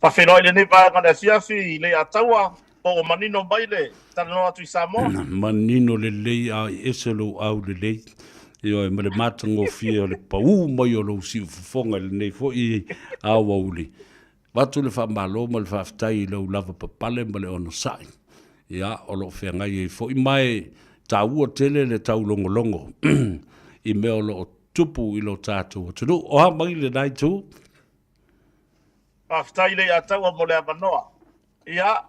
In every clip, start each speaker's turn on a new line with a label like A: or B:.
A: Faafeiloai i lenei vaega o le afiafi i Leiataua, po ua manino mai le talanoa atu i Samoa?
B: Manino lelei a e ese lou aulelei, ioe, ma le matagofie o le pau mai o lou siufofoga i lenei foi aoauli. Avatu le faamalo ma le faafetai i lou lavapapale ma le onosai, ia, o lo o feagai ai foi, ma e taua tele le taulogologo i mea o lo o tupu i lo tatou atunuu. O a mai lena itu?
A: Faafetai Leiataua mo le avanoa. Ia,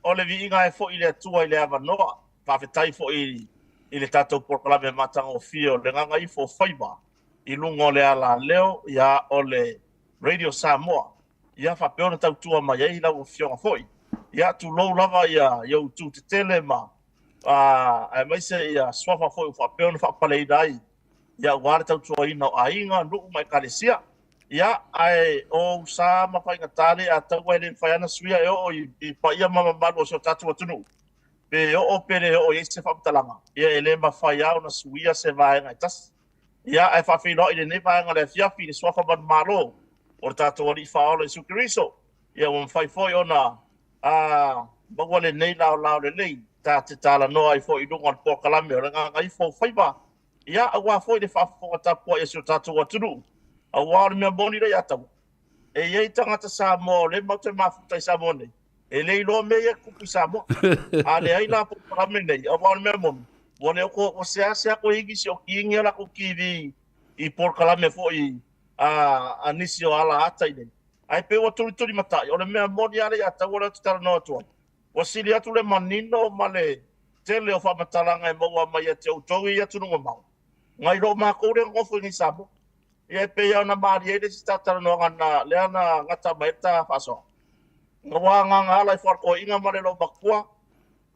A: o le viiga e foi i le Atua i le avanoa. Faafetai foi i le tatou polokalame matagofie o le Gagaifo o Faiva i luga o le alaleo, ia, o le Radio Samoa. Ia, faapea ona tautua mai ai lau Afioga foi. Ia, tulou lava ia i ou itu tetele ma aemaise ia suafa foi ua faapea ona faapaleina ai ia aua le tautuaina o aiga, nuu ma ekalesia. Ia, ae o ou sa ma faigata le ataua e le mafai ana suia e oo i paia ma mamalu o si o tatou atunuu. Pe oo pe le oo i ai se faamatalaga, ia e le mafai lava ona suia se vaega e tasi. Ia, ae faafeiloai i lenei vaega o le afiafi i le suafa manumalo o le tatou Alii Faaola Iesu Keriso. Ia ua mafai foi ona maua lenei laolao lelei ta te talanoa ai foi i luga o le polokalame o le Gagaifo Faiva. Ia, aua foi le faafofoga tapuai a si o tatou atunuu, aua o le mea moni lea ia Taua, e i ai tagata Samoa o lea matou te mafuta i Samoa nei, e le iloa mea ia e tupu i Samoa. A leai la polokalame nei, aua o le mea moni, ua le o ua seasea koe i nisi o kiingi a latou TV i polokalame foi a nisi o ala ata i nei. Ae pei ua tulitulimatai, o le mea moni lava lea ia Taua lea ou te talanoa atu ai, ua sili atu le manino ma le tele o faamatalaga e maua mai ia te outou i atunuu mamao, nai lo makou lea nonofo i nei i Samoa. Ia e pei lava ona malie ai le isi ta talanoaga na lea na gata mai ai le ta faasoa. Na ua agaga ala ifo a le toeaina ma le loomatua,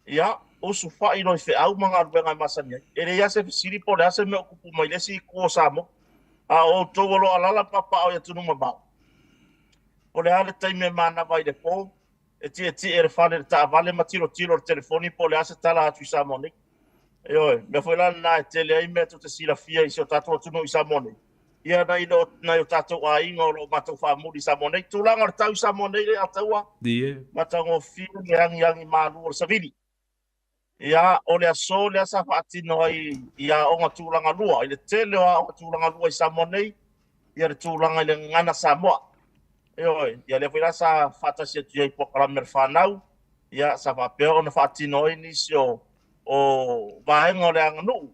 A: ia, usu fai loa i feau ma galuega e masani ai. E leai lava se fesili po o le a se mea o tupu mai le isi itu o Samoa. A o outou o lo o alaala ma papaaao i atunuu mamao, po o le a le taimi e manava ai i le po, e tietie i le fale i le taavale ma tilotilo i le telefoni po o le a se tala atu i Samoa nei. Ioe, mea foi la lena e tele ai mea tou te silafia i si o tatou atunuu i Samoa nei, ia nai lo nai o tatou aiga o lo o matou faamuli i Samoa nei. Tulaga o le tau i Samoa nei le ataua, matagofie le agiagi malu o le savili. Ia, o le aso lea sa faatino ai i aoga tulaga lua, i le tele o aoga tulaga lua i Samoa nei, ia le tulaga i le gagana Samoa. Ioe, ia lea foi la sa faatasi atu i ai i polokalame a le fanau, ia sa faapea ona faatino ai nisi o vaega o le aganuu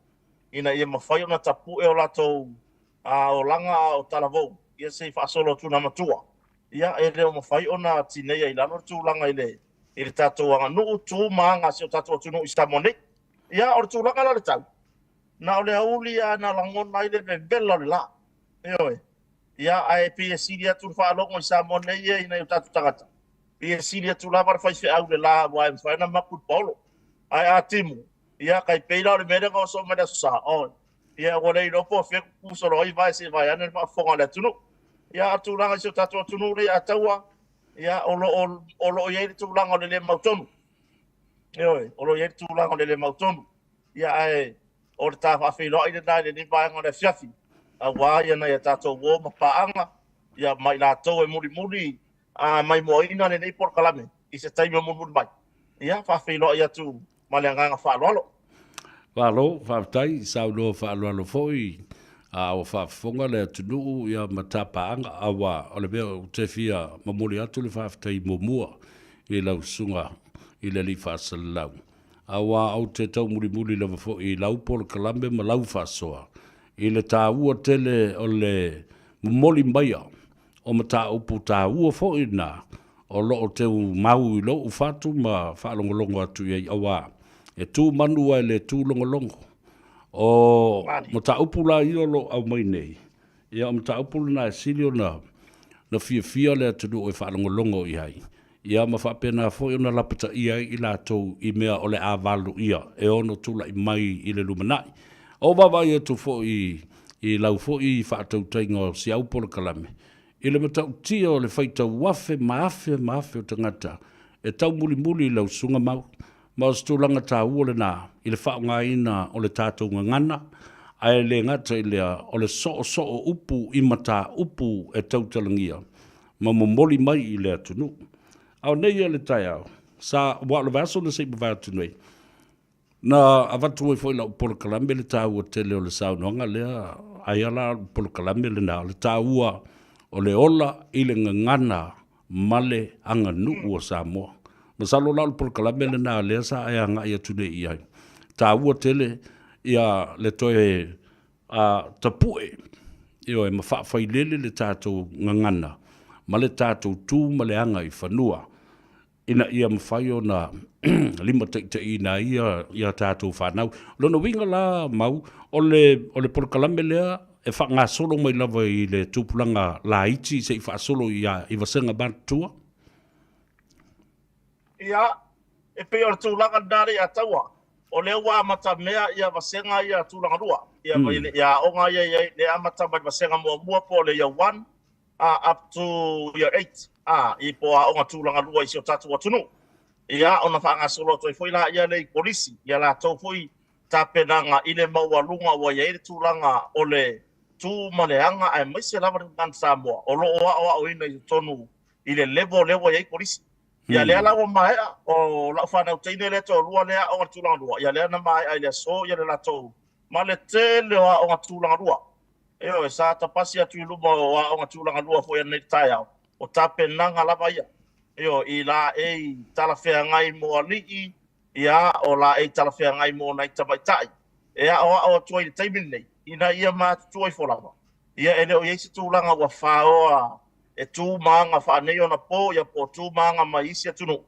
A: ina ia mafai ona tapue o latou olaga a o talavou, ia se i faasolo atu na matua. Ia e le o mafai ona tineia i lalo le tulaga i le i le tatou aganuu, tu ma aga a si o tatou atunuu i Samoa nei. Ia, o le tulaga la o le tau, na o le aoauli lava na lagona ai le vevela o le la. Ioe. Ia, ae pei e sili atu le faalogo i Samoa nei ia i nai o tatou tagata. Pei e sili atu lava le faifeau i le la aua e mafai ona mapu i le paolo. Ae a timu, ia, tai pei la o le mea lea na oso mai le Aso Sa, oi. Ia, ua le iloa po o fea tutu solo ai vae se i vaeane le faafofoga a le atunuu. Ia, a o le tulaga i si o tatou atunuu nei a taua, ia, o lo o, o lo o i ai le tulaga o le le mautonu. Ioe, o lo o i ai le tulaga o le le mautonu. Ia, ae o le ta faafeiloai lena i lenei vaega o le afiafi, aua ia nai a tatou uo ma paaga, ia ma i latou e mulimuli maimoaina lenei polokalame i se taimi o mulimuli mai. Ia, faafeiloai atu ma le agaga faaaloalo.
B: Malo, faafetai, saunoa faaaloalo foi, a ua faafofoga le atunuu ia ma tapaaga, aua o le mea ou te fia momoli atu le faafetai muamua i lau susuga i le Alii Faasalalau, aua ou te taumulimuli lava foi i lau polokalame ma lau faasoa i le taua tele o le momoli maia o mataupu taua foi na o lo o teu mau i lou fatu ma faalogologo atu i ai, aua e tu manu ae le tu logologo. O mataupu la ia o lo o aumai nei, ia o mataupu lena e sili ona fiafia le atunuu e faalogologo i ai, ia ma faapena foi ona lapataia ai i latou i mea o le a valoia e ono tulai mai i le lumanai. O vaavaai atu foi i lau foi faatautaiga o si au polokalame, i le matautia o le faitau afe ma afe ma afe o tagata e taumulimuli i lau susuga Mau, ma o se tulaga taua lena i le faaaogaina o le tatou gagana, ae le gata i lea o le soosoo upu i mataupu e tautalagia. ma momoli mai i le atunuu. A o nei ia le taeao, sa, ua o le vaiaso na se i mavae atu nei, na avatu ai foi i lau polokalame le taua tele o le saunoaga lea, aia la o le polokalame lena, o le taua o le ola i le gagana ma le aganuu a Samoa. Masalo la o le polokalame lena lea sa e agai atu nei i ai. Taua tele ia le toe tapue, ioe, ma faafailele le tatou gagana ma le tatou tu ma le aga i fanua ina ia mafai ona limataitaiina ai ia tatou fanau. O lona uiga la Mau, o le, o le polokalame lea e faagasolo mai lava i le tupulaga laiti se i faasolo i, i vasega matutua?
A: Ia, e pei o le tulaga lena lea ia Taua, o lea ua amatamea ia vasega ia tulaga lua, ia, mm. ia aoga ia i ai, lea amata mai vasega muamua po o le year 1 up to year 8, i po aoga tulaga lua i si o tatou atunuu. Ia, ona faagasolo atu ai foi la ia lea i kolisi, ia latou foi tapenaga i le maualuga ua i ai le tulaga o le tu ma le aga aemaise lava le gagana Samoa o lo o aoaoina i totonu i le level lea ua i ai kolisi. Ia lea la ua maea, o lau fanau teine lea toalua lea aoga i le tulaga lua, ia lea na maea i le aso ia le latou ma le tele o aoga tulaga lua. Ioe, sa tapasi atu i luma o aoga tulaga lua foi ananei i le taeao, o tapenaga lava ia. Ioe, i laei talafeagai mo alii, ia, o laei talafeagai mo nai tamaitai e aoao atu ai i le taimi lenei, ina ia matutua ifo lava. Ia e le o i ai se tulaga ua faoa e tu ma aga faaneionapo, ia po o tu ma aga mai isi atunuu,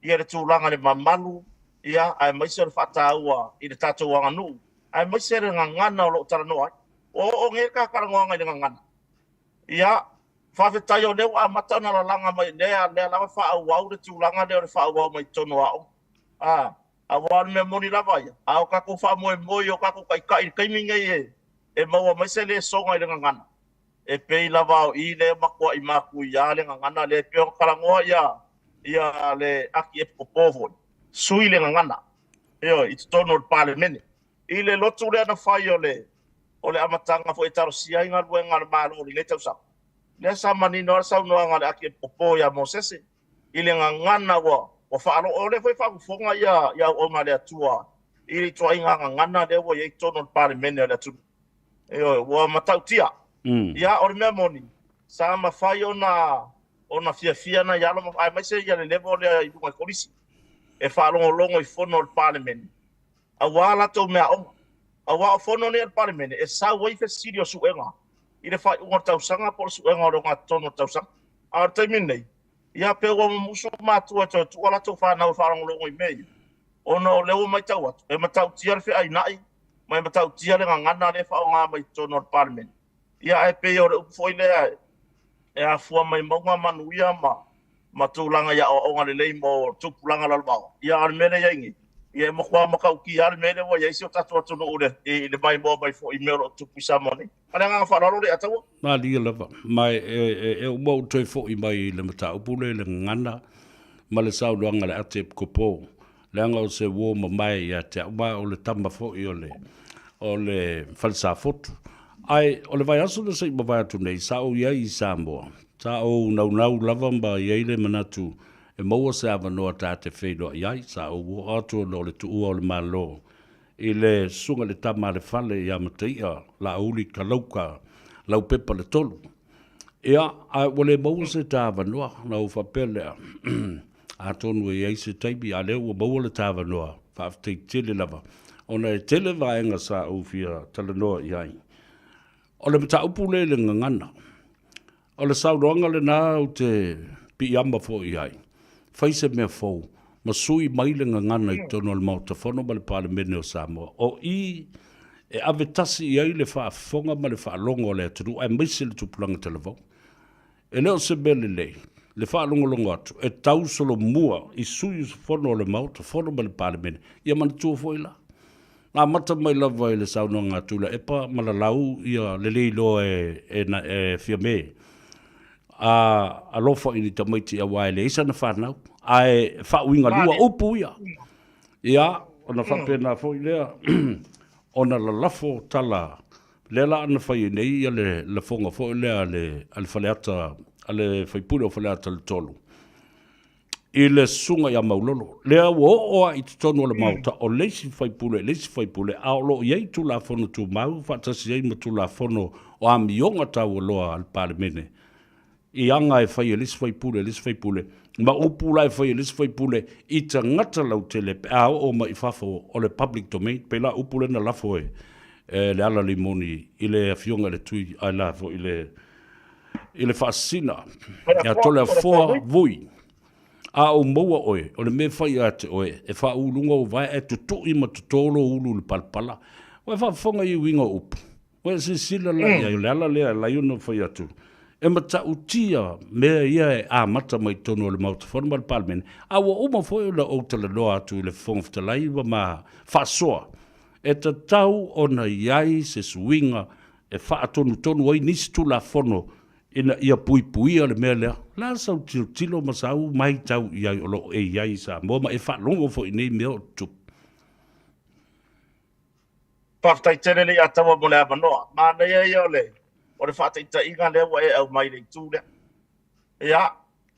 A: ia le tulaga i le mamalu, ia, aemaise o le faataua i le tatou aganuu, aemaise le gagana o lo o talanoa ai. Ua oo nei le ta talanoaga i le gagana. Ia, faafetai o lea ua amata ona lalaga mai, lea, lea lava faaauau le tulaga lea o le faaauau mai totonu o aoga. A, aua o le mea moni lava ia, a o tatou faamoemoe i o tatou taitai i le taimi lenei e, e maua mai se lesona i le gagana, e pei lava o i lea e matuai matuia le gagana lea, e pei ona talanoa ia, ia le Akiepikopo foi, sui le gagana, ioe, i totonu o le Palemene. I le lotu lea na fai o le, o le amataga foi e talosia ai galuega a le Malo i lenei tausaga, lea sa manino lava le saunoaga a le Akiepikopo ia Mosese, i le gagana ua, ua faalo, o lea foi e faafofoga ia, ia auauna a le Atua i le ituaiga gagana lea ua i ai i totonu o le Palemene o le atunuu. Ioe, ua matautia. Ia, o le mea moni, sa mafai ona, ona fiafia nai alo ma, aemaise ia le level lea i luga i kolisi, e faalogologo i fono a le Palemene, aua latou meaaoga. Aua o fono nei a le Palemene, e sau ai fesili o suega i le faaiuga o le tausaga po o le suega o le ogatotonu o le tausaga. A o le taimi lenei, ia pei ua mumusu matua e toe tuu a latou fanau e faalogologo i mea ia, ona o lea ua matau atu, e matautia le feainai ma e matautia le gagana lea e faaaoga mai totonu o le Palemene. Ia ae pei o le upu foi lea e afua mai mauga manuia ma ma tulaga i aoaoga lelei mo tupulaga lalovaoa. Ia a o le mea lea e i ai nei, ia e matua matautia lava le mea lea ua i ai si o tatou atunuu i le maimoa mai foi i mea o lo o tutupu i Samoa nei. Ma le agaga faaaloalo Leiataua.
B: Malie lava, ma e uma ou toe foi mai i le mataupu lea i le gagana ma le saunoaga a le ate Epikopo, leaga o se uo mamae ia te au, ma o le tama foi o le, o le Fale Safotu. Ae o le vaiaso na se i mavae atu nei, sa ou i ai i Samoa, sa ou naunau lava ma i ai le manatu e maua se avanoa ta te feiloai ai, sa ou oo atu ona o le tuua o le Malo i le susuga i le tama a le fale ia Mataia Laauli Kalauka Laupepa le Tolu. Ia, ae ua le maua se ta avanoa, ona ou faapea lea, atonu e i ai se taimi, a o lea ua maua le ta avanoa, faafetai tele lava, ona e tele vaega sa ou fia talanoa i ai. O le mataupu lea i le gagana, O le saunoaga lena ou te piiama foi i ai, fai se mea fou ma sui mai le gagana i totonu o le Maota Fono ma le Palemene o Samoa. O i e ave tasi i ai le faafofoga ma le faalogo a le atunuu aemaise le tupulaga talavou. E le o se mea lelei le faalogologo atu e tau solomua i sui usufono o le Maota Fono ma le Palemene. Ia manatua foi la, Na amata mai lava i le saunoaga a Tuilaepa ma Lalau ia le le iloa e, e, e Fiame a alofa i ni tamaiti aua e leai sana fanau, ae faauiga lua upu ia. Ia, ona faapena foi lea ona lalafo tala lea la na fai ai nei ia le lafoga foi lea a le, a le Faleata a le faipule o Faleata le 3 i le susuga ia Maulolo. Lea ua oo lava i totonu o le Maota, o le isi faipule i le isi faipule, a o lo o i ai Tulafono Tumau faatasi ai ma Tulafono o Amioga Taualoa a le Palemene i aga e fai e le isi faipule i le isi faipule, ma upu la e fai e le isi faipule i tagata lautele pe a oo mai i fafo o le public domain, pei la upu lea na lafo e Leala Limoni i le afioga i le Tui, ai la foi i le i le faasina ia Toleafoa Vui. A ou maua oe, o le mea e fai ia te oe, e faauluga ou vae ae tutui ma toto lou ulu i le palapala. Ua e faafofoga i uiga o upu? Ua e silasila la i ai, o le ala lea e ala ai ona fai atu, e matautia mea ia e amata mai totonu o le Maota Fono ma le Palemene, a ua uma foi ona ou talanoa atu i le Fofoga Fetalai ma ma faasoa, e tatau ona i ai se suiga e faatonutonu ai nisi Tulafono ina ia puipuia le mea lea. O le a sau tilotilo ma sau matau i ai o lo o e i ai i Samoa ma e faalogo foi i nei mea o tutupu?
A: Faafetai tele Leiataua mo le avanoa. Manaia ia o le o le faataitaiga lea ua e aumai i le itu lea. Ia,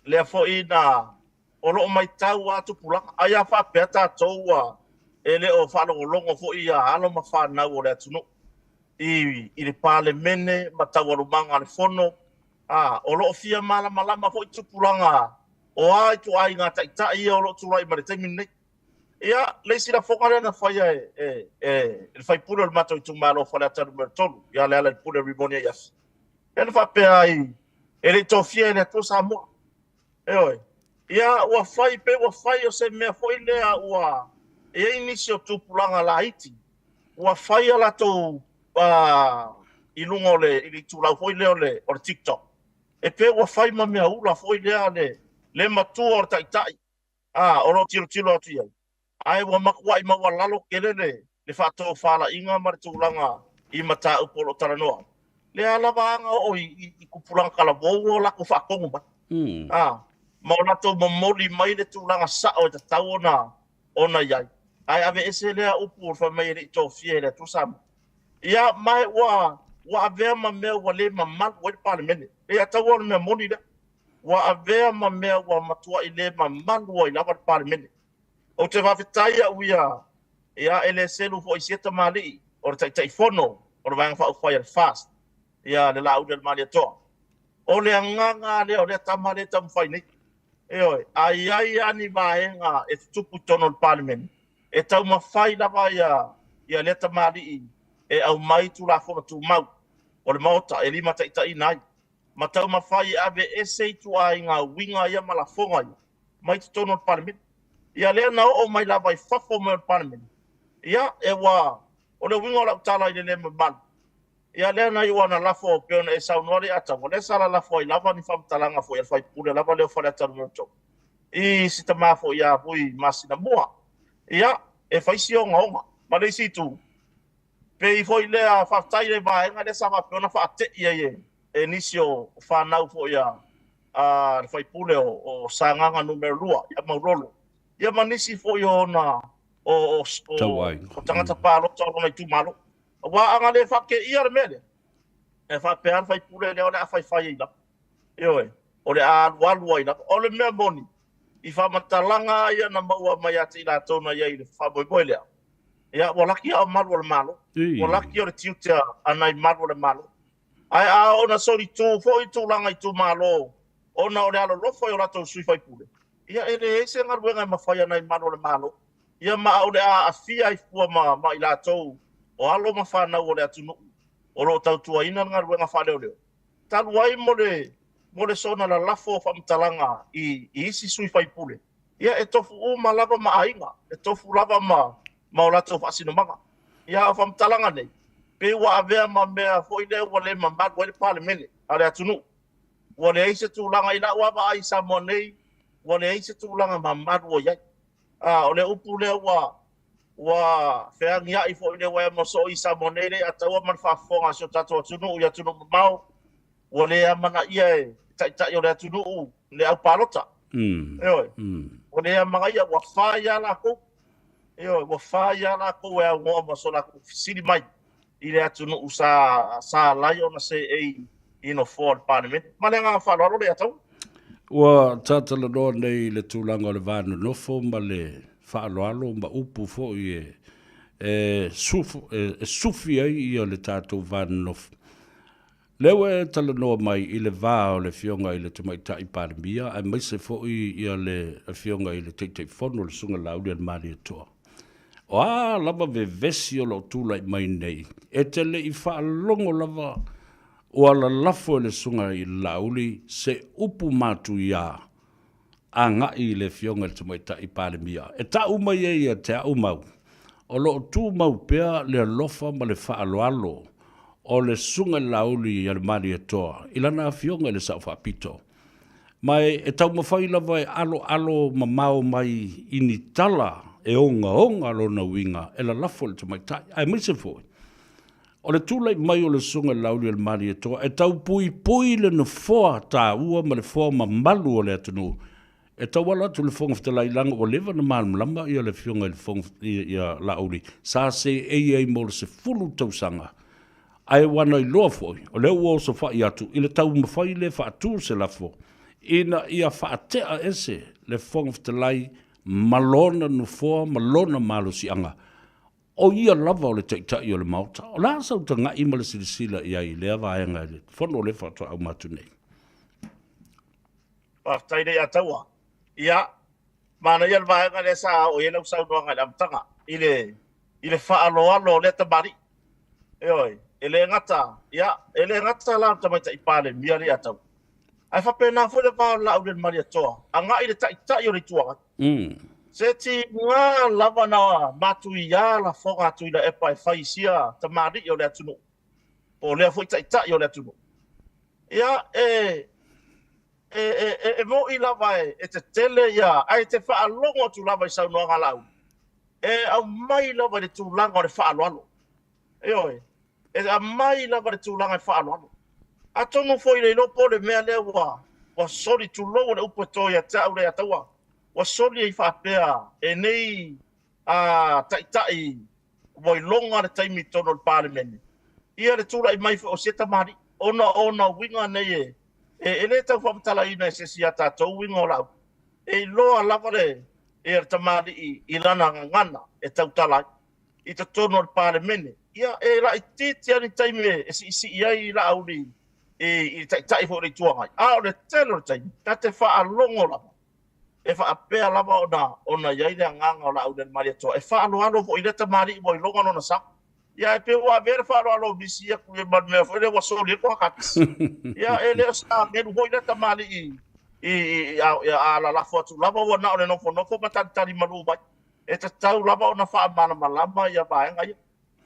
A: lea foi na o lo o matau lava tupulaga. Ai a faapea tatou ua e le o faalogologo foi ia alo ma fanau o le atunuu i le Palemene ma taualumaga a le Fono, a, o lo o fia malamalama foi tupulaga o a ituaiga taitai ia o lo o tulai mai i le taimi lenei. Ia, le isi lafoga lea na faia e le sui usufono o le matou itumalo o Faleata Nu.3, ia Lealailepule Rimoni Aiafi, lea na faapea ai, e le i tofia e le Atua Samoa. Ioe. Ia, ua fai, pei ua fai o se mea foi lea ua i ai nisi o tupulaga laiti ua fai a latou i luga o le, i le itulau foi lea o le, o le TikTok. E pei ua fai ma mea ula foi lea le, le matua o le taitai, o lo o tilotilo atu i ai. Ae ua matuai maualalo tele le faatofalaiga ma le tulaga i mataupu o lo o talanoa ai. Lea lava aga oo i tupulaga talavou ua latou faatonu mai. Ma o latou momoli mai le tulaga sao e tatau ona i ai. Ae aveese lea upu fai mai e le i tofia e le Atua Samoa. Ia, ma ua avea ma mea ua le mamalu ai le Palemene. E tatau o le mea moni lea. Ua avea ma mea ua matuai le mamalu ai lava le Palemene. Ou te faafetai au ia, ia e le selu foi i sia tamalii o le Taitaifono o le Vaega Faaupufai a le FAST, ia le Laaulialemalietoa. O le agaga lea o lea tama lea e taumafai nei. Ioe, a i ai lava ni vaega e tutupu i totonu o le Palemene, e taumafai lava ia lea tamalii e aumai Tulafono Tumau o le Maota e limataitaiina ai, ma taumafai e aveese ituaiga uiga ia ma lafoga ia mai totonu o le Palemene. Ia lea na oo mai lava i fafo mai o le Palemene. Ia, e ua, o le uiga o lau tala i le le mamalu, ia lea na iu ana lafo pei ona e saunoa Leiataua, lea sa lalafo ai lava ni faamatalaga foi a le faipule lava lea o Faleata Nu.3 i si tama foi ia Vui Masinamua. Ia, e fai si ogaoga. Ma le isi itu, pei foi lea faafetai i le vaega lea sa faapea ona faatei ai e nisi o fanau foi a le faipule o Sagaga Nu.2 ia Maulolo, ia ma nisi foi o ona o tagata palota o lona itumalo. Aua a na le faateia le mea lea, e faapea le faipule lea o le a faifai ai lava. Ioe, o le a alualu ai lava. O le mea moni, i faamatalaga ia na maua mai ia te i latou na i ai i le faamoemoe lea, ia, ua laki lava o malu o le Malo. Ua laki o le tiute a nai malu o le Malo. Ae a oo ina solitu foi tulaga itumalo ona o le alolofa i o latou sui faipule, ia e leai se galuega e mafai e nai malu o le Malo, ia ma o le a aafia ai fua ma i latou o alo ma fanau o le atunuu o lo o tautuaina le galuega faaleoleo, talu ai mo le soona lalafo o faamatalaga i isi sui faipule, ia e tofu uma lava ma aiga, e tofu lava ma o latou faasinomaga. Ia o faamatalaga nei, pei ua avea ma mea foi lea ua le mamalu ai le Palemene a le atunuu. Ua leai se tulaga i lau vaavaai i Samoa nei, ua leai se tulaga mamalu o i ai. O le upu lea ua feagiai foi lea ua ea soo i Samoa nei, Leiataua ma le faafofoga a si o tatou atunuu i atunuu mamao, ua le amanaia e taitai o le atunuu le aupalota. Ioe, ua le amanaia, ua fai lava latou. Ioe, ua fai lava latou e aunoa ma so latou fesili mai i le atunuu sa alai ona seei i nofoa o le Palemene. Ma le agaga faaaloalo Leiataua.
B: Ua tatalanoa nei i le tulaga o le va nonofo ma le faaaloalo ma upu foi e e e sufi ai ia le tatou va nonofo. Lea ua e talanoa mai i le va o le Afioga i le Tamaitai Palemia aemaise foi ia le Afioga i le Taitaifono le Susuga Laaulialemalietoa. O a lava vevesi o lo o tulai mai nei, e te le i faalogo lava ua lalafo e le Susuga i le Laauli se upu matuia agai i le Afioga i le Tamaitai Palemia. E tau mai ai ia te au mau, o lo o tumau pea le alofa ma le faaaloalo o le Susuga i le Laaulialemalietoa i lana Afioga i le Sao Faapito. Ma e taumafai lava e aloalo mamao mai i ni tala e ogaoga lona uiga e lalafo i le tamaitai, aemaise foi o le tulai mai o le Susuga i le Laaulialemalietoa e tau puipui le nofoa taua ma le foa mamalu o le atunuu e tauala atu i le Fofoga Fetalai leaga ua leva ona malamalama le Afioga i le Fofoga ia Laauli sa seei ai mo le 10 tausaga ae ua na iloa foi o lea ua osofai atu i le taumafai lea e faatu se lafo ina ia faatea ese le Fofoga Fetalai ma lona nofoa ma lona malosiaga O ia lava o le Taitai o le Maota. O le a sau tagai ma le silasila i ai i lea vaega i le fono lea faatoa uma atu nei?
A: Faafetai Leiataua. Ia, manaia le vaega lea sa oo i ai lau saunoaga i le amataga, i le, i le faaaloalo o lea tamalii. Ioe, e le gata, ia, e le gata la o le tamaitai Palemia Leiataua, ae faapena foi le va o le Laaulialemalietoa agai i le Taitai o le Itu Agai. Se tiga lava na matuia lafoga a Tuilaepa e fai i sia tamalii o le atunuu, po o lea foi taitai o le atunuu. Ia, e, e, e, e moni lava e tetele ia, ae te faalogo atu lava i saunoaga a Laauli, e aumai lava i le tulaga o le faaaloalo. Ioe, e aumai lava le tulaga e faaaloalo. Atonu foi le iloa po o le mea lea ua ua soli, tulou o le upu e to ia te au Leiataua, ua soli ai faapea e nei a taitai ua iloga le taimi i totonu o le Palemene, ia le tulai mai foi o sia tamalii, ona o ona uiga nei e, e le tau faamatalaina e se isi ia tatou uiga o lau. E iloa lava le, ia le tamalii i lana gagana e tautala ai i totonu o le Palemene. Ia, e laitiiti lava ni taimi e siisii ai Laauli i le Taitai foi o le Itu Agai, a o le tele o le taimi, ta te faalogo lava, e faapea lava ona ona i ai le agaga o Laaulialemalietoa, e faaaloalo foi i lea tamalii ua iloga lona sa. Ia, ae pei ua avea le faaaloalo o misi atu ma le mea foi lea ua soli ai le toakapisi. Ia, e le o se agelu foi lea tamalii i, i, a lalafo atu lava ua na o le nofonofo ma talitali malu mai. E tatau lava ona faamalamalama ia vaega ia.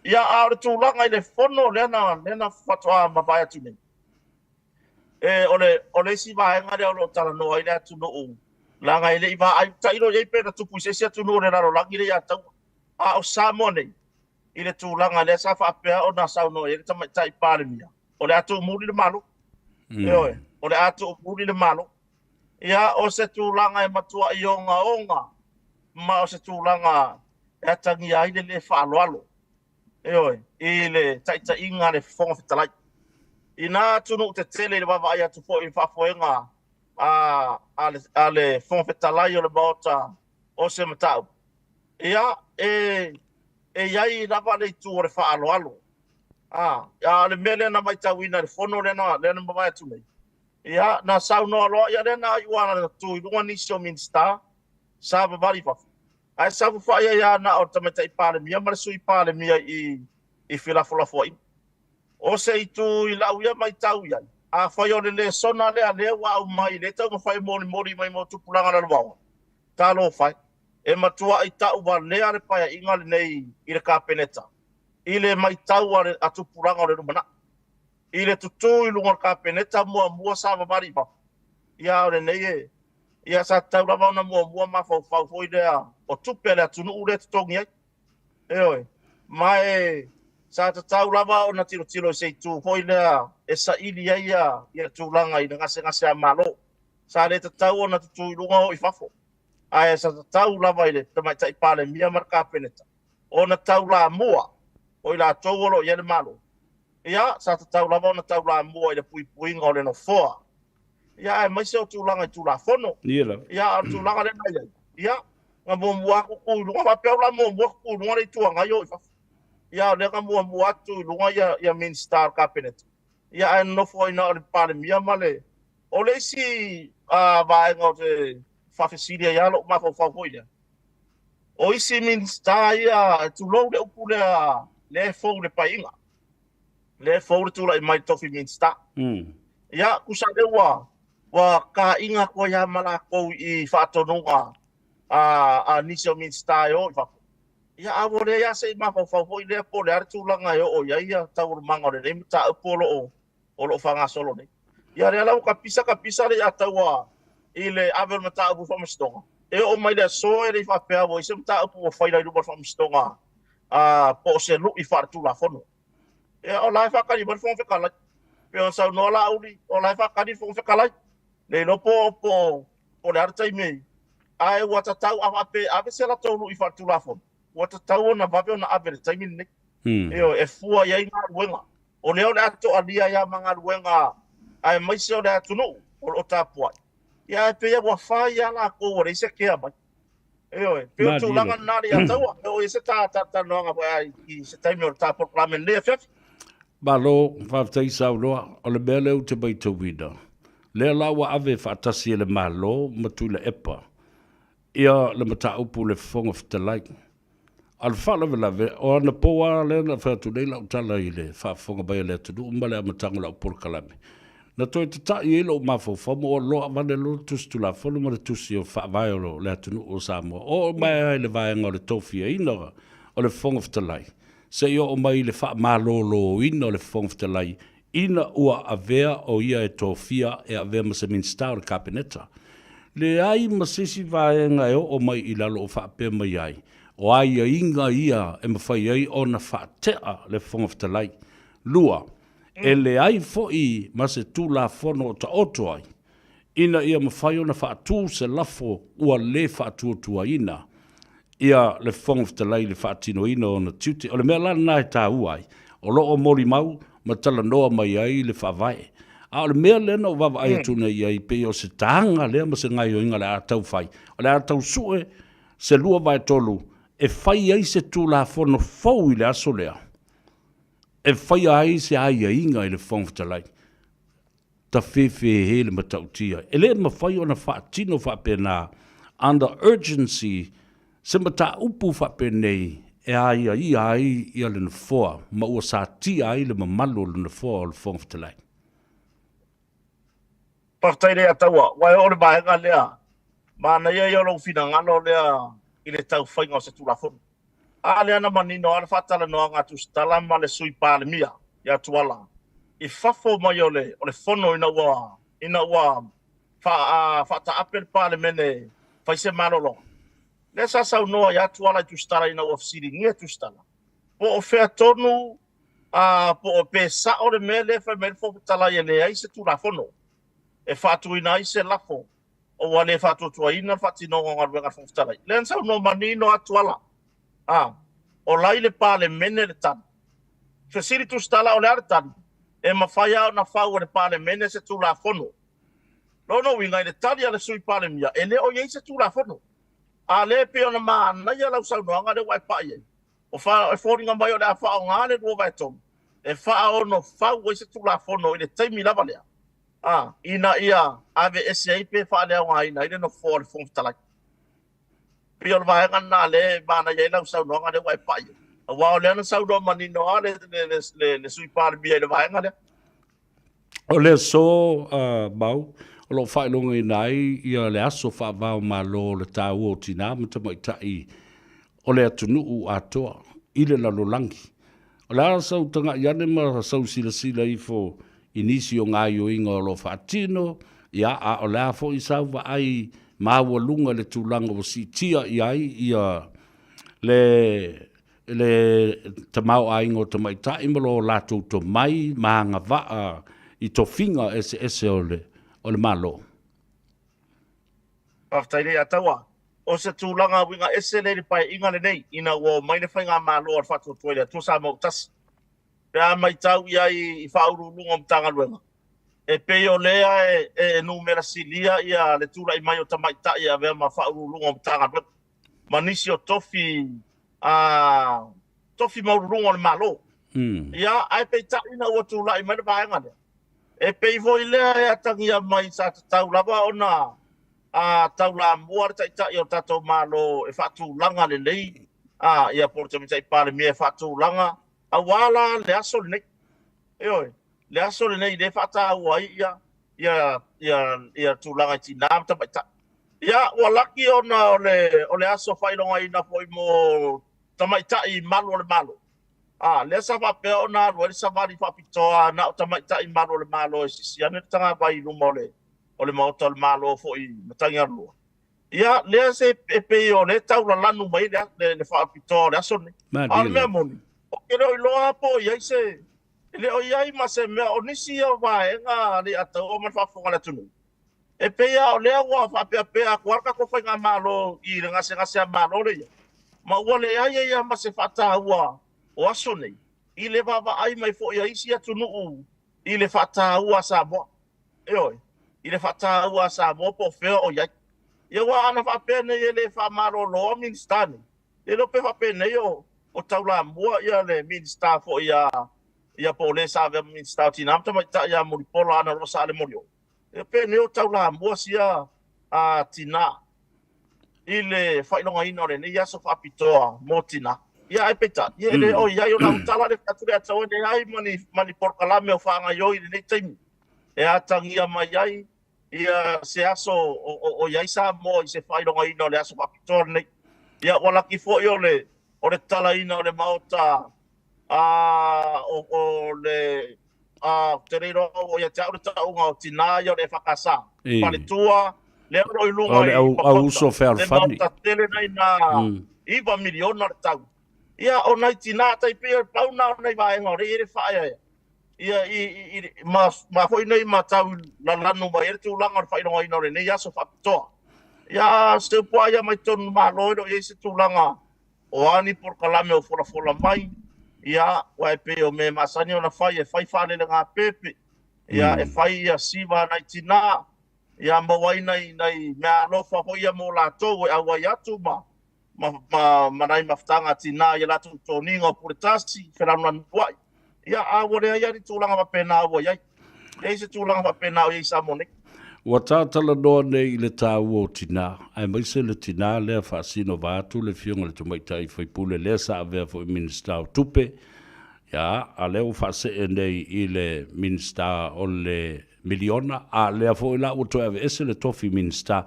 A: Ia, a o le tulaga i le fono lea na, lea na faatoa mavae atu nei, e, o le, o le isi vaega lea o lo o talanoa ai le atunuu, leaga e le i vaai, tailo i ai pe na tupu i se isi atunuu o le lalolagi lea ia Taua. A o Samoa nei, i le tulaga lea sa faapea ona saunoa i ai le Tamaitai Palemia, o le a tuumuli le Malo. Ioe, o le a tuumuli le Malo. Ia, o se tulaga e matuai ogaoga ma o se tulaga e atagia ai le lē faaaloalo, ioe, i le taitaiga a le Fofoga Fetalai. I nā atunuu tetele i le vaavaai atu foi i le faafoega a, a le, a le Fofoga Fetalai o le Maota o se mataupu, ia, e, e i ai lava le itu o le faaaloalo. A, a o le mea lea na matauina i le fono lea na, lea na mavae atu nei, ia, na saunoa loa, ia lea na iu lava na tu i luga nisi o Minisita, sa vavali i fafo, ae saofafai ai lava na o le Tamaitai Palemia ma le Sui Palemia i i felafolafoaiga. O se itu i lau ia matau i ai, afai o le lesona lea lea ua aumai lea e taumafai e molimoli mai mo tupulaga lalovaoa, talofa e, e matuai tauvalea le paeaiga lenei i le Kapeneta i le matau a, le, a tupulaga o le lumanai. I le tutū i luga o le Kapeneta muamua sa vavali i fafo, ia a o lenei e, Ia sa tatau lava ona muamua mafaufau foi lea o tupe a le atunuu lea e totogi ai. Ioe. Ma e sa tatau lava ona tilotilo i se itu foi lea e saili ai ia, ia tulaga i le gasegase a Malo. Sa le tatau ona tutu i luga o i fafo. Ae sa tatau lava i le Tamaitai Palemia ma le Kapeneta ona taulamua o i latou o lo o i ai le Malo. Ia, sa tatau lava ona taulamua i le puipuiga o le nofoa. Ia, aemaise o tulaga i Tulafono.
B: Ia lava.
A: Ia, a o le tulaga lea na i ai, ia, na muamua atu tu i luga, faapea o la muamua tu i luga le Itu Agai o i fafo. Ia, o lea na muamua atu i luga ia, ia Minisita o le Kapeneta. Ia, ae nonofo ai na o le Palemia ma le... O le isi vaega o te faafesili ai lava lou mafaufau foi lea, o isi Minisita ia, tulou le upu lea, lea e fou i le paeaiga, lea e fou le tulai mai i le tofi Minisita. Ia, tusa lea ua, ua taaiga atu ai lava ma latou i faatonuga a nisi o Minisita e o i fafo. Ia, a ua leai lava se i mafaufau foi lea po o le a le tulaga e oo i ai ia taualumaga o lenei mataupu o lo o o lo o faagasolo nei. Ia lea la ua tapisa tapisa le Ataua i le ave o le mataupu i Faamasinoga. E oo mai le aso e le i faapea ua i ai se mataupu ua faila i luma o le Faamasinoga a po o se lui faaletulafono. Ia o la e faatali mai le Fofoga Fetalai. Pei ona saunoa Laauli, o la e faatali le Fofoga Fetalai. Le iloa po po po le a le taimi ae ua tatau a faapea e ave se latou lui faaletulafono, ua tatau ona vave ona ave i le taimi lenei. Ioe, e fua i ai galuega. O lea o le a toalia ai lava ma galuega aemaise o le atunuu o lo o tapuai. Ia ae pei ua fai lava latou ua leai se kea mai. Ioe, pei o le tulaga lena le Ataua. E oo i ai se ta talatalanoaga foi i se taimi o le ta polokalame i lenei afiafi.
B: Malo, faafetai saunoa. O le mea lea ou te matauina, lea la ua ave faatasi e le Malo ma Tuilaepa ia le mataupu i le Fofoga Fetalai. A o le faalavelave, o anapo lava lea na fai atu nei lau tala i le faafofoga mai a le atunuu ma le amataga o lau polokalame, na toe tata'i ai lou mafaufau ma ua loa vale loa le Tusi Tulafono ma le Tusi o Faavae o le atunuu o Samoa. Oo mai lava i le vaega o le tofiaina o le Fofoga Fetalai, seia oo mai i le faamaloloina o le Fofoga Fetalai ina ua avea o ia e tofia e avea ma se Minisita o le Kapeneta. Leai ma se isi vaega e oo mai i lalo o faapea mai ai, o aiaiga ia e mafai ai ona faatea le Fofoga Fetalai. 2, e leai foi ma se Tulafono o taoto ai ina ia mafai ona faatu se lafo ua le faatuatuaina ia le Fofoga Fetalai i le faatinoina o ona tiute. O le mea la lena e taua ai, o lo o molimau ma talanoa mai ai le Faavae. A o le mea lea na ou vaavaai atu nei i ai, pei o se taga lea ma se gaoioiga o le a tau fai, o le a tau sue se 2/3 e fai ai se Tulafono fou i le aso lea, e faia ai se aiaiga i le Fofoga Fetalai. Tafefehe le matautia. E le mafai ona faatino faapena under urgency se mataupu faapenei e aiaia ai ia le Nofoa ma ua satia ai le mamalu o le Nofoa o le Fofoga Fetalai.
A: Faafetai Leiataua, ua e oo le vaega lea, manaia ia o lou finagalo lea i le tau faiga o se Tulafono. A lea na manino lava le faatalanoaga a Tusitala ma le Sui Palemia ia Tuala i fafo mai o le o le fono ina ua ina ua faataape le Palemene fai se malologa. Lea sa saunoa ia Tuala i Tusitala ina ua fesiligia Tusitala po o fea tonu a po o pe sao le mea lea fai mai le Fofoga Fetalai e leai se Tulafono e faatuina ai se lafo ua le faatuatuaina le faatinoga o galuega a le Fofoga Fetalai. Lea na saunoa manino atu ala, a, o la i le Palemene le tali. Fesili Tusitala o le a le tali? E mafai lava ona fau e le Palemene se Tulafono. Lona uiga i le tali a le Sui Palemia, e le o i ai se Tulafono. A lea e pei ona manaia lau saunoaga lea ua e pai i ai, o fa, e foliga mai o le a faaaoga le 2/3 e faaono fau ai se Tulafono i le taimi lava lea. A, ina ia aveese ai pe faaleaogaina ai le nofoa o le Fofoga Fetalai. Pei o le vaega lena lea e manaia ai lau saunoaga lea ua e pai ai. Aua o lea na saunoa manino lava le, le, le, le, le Sui Palemia i le vaega lea.
B: O le aso Mau, o lo o faailogaina ai ia le aso faava-o-Malo o le taua o tinā ma tamaitai o le atunuu atoa i le lalolagi. O le a sau taga'i ane ma sau silasila ifo i nisi o gaoioiga o lo o faatino, ia, a o le a foi sau vaai maualuga i le tulaga ua siitia i ai ia le le tamaoaiga o tamaitai ma lo latou tomai ma agavaa i tofiga eseese o le o le Malo.
A: Faafetai Leiataua. O se tulaga uiga ese lea i le Paeaiga lenei ina ua omai le Faigamalo a le Faatuatua i le Atua Samoa ua Tasi. Pe a matau i ai i Faauluuluga o Matagaluega, e pei o lea e numera silia ia le tulai mai o tamaitai e avea ma Faauluuluga o Matagaluega ma nisi o tofi tofi maualuluga o le Malo. Ia, ae peitai ina ua tulai mai le vaega lea, e pei foi lea e atagia mai sa tatau lava ona taulamua le Taitai o le tatou Malo e faatulaga lelei ia po o le Tamaitai Palemia e faatulaga aua la le aso lenei. Ioe, le aso lenei lea e faataua ai ia tulaga i tinā ma tamaitai. Ia, ua laki ona o le aso faailogaina foi mo tamaitai malu o le Malo. Lea sa faapea ona alu ai le savali faapitoa na o tamaitai malu o le Malo e sisi ane le tagavai i luma o le Maota o le Malo foi i Matagialua. Ia, lea se e pei o le taulalanu mai le faapitoa o le aso lenei. A o le mea moni, ou te le o iloa po o i ai se, e le o i ai ma se mea o nisi o vaega Leiataua ma le faafofoga a le atunuu. E pei lava o lea ua faapeapea atu lava le tatou faigamalo i le gasegase a Malo lea, ma ua leai ai lava ma se faataua o aso nei i le vaavaai mai foi a isi atunuu i le faataua a Samoa. Ioe, i le faataua a Samoa po o fea o i ai. Ia, aua ana faapea nei e le faamaloloa Minisita nei, e le o pe faapenei o taulamua ia le Minisita foi ia po o le sa avea ma Minisita o Tina ma Tamaitai ia Mulipola Anarosa Ale Molioo. E penei o taulamua sia tina i le faailogaina o lenei aso faapitoa mo tina. Ia, ae peitai, ia e le o i ai ona utala le atu le ataua leai ma ni polokalame o faagaioi i lenei taimi e atagia mai ai ia se aso o i ai Samoa i se faailogaina o le aso faapitoa lenei. Ia, ua laki foi o le talaina o le Maota o le te le iloa o ia te au le tauga o tinā ia o le EFKS. Faletua, lea o lo o i luga
B: O le
A: i
B: au uso fealofani.
A: Le maota tele nei na 9 miliona le tau. Ia, o nai tinā tai pei o le pau na o nai vaega o lea e i ai le faaeaea. Ia, i, ma foi nei ma tau lalanu mai ai le tulaga o le faailogaina o lenei aso faapitoa. Ia, se upu a ia mai totonu Malo e le o i ai se tulaga o a ni polokalame o folafola mai, ia, ua e pei o mea masani ona fai, e fai faalelega pepe, ia, e fai ia siva nai tinā, ia maua ai nai mea alofa foi ia mo latou e auai atu ma nai mafutaga tinā i a latou toniga o pule tasi, felanulanuai. Ia, a ua leai lava ni tulaga faapena ua i ai. Leai se tulaga faapena o i ai i Samoa nei.
B: Ua tatalanoa nei i le taua o tinā, aemaise le tinā lea faasino vaeatu le afioga i le tamaitai faipule lea sa avea foi Minisita o Tupe, ia, a lea ua faasee nei i le Minisita o le miliona, a lea foi la ua toe aveese le tofi Minisita.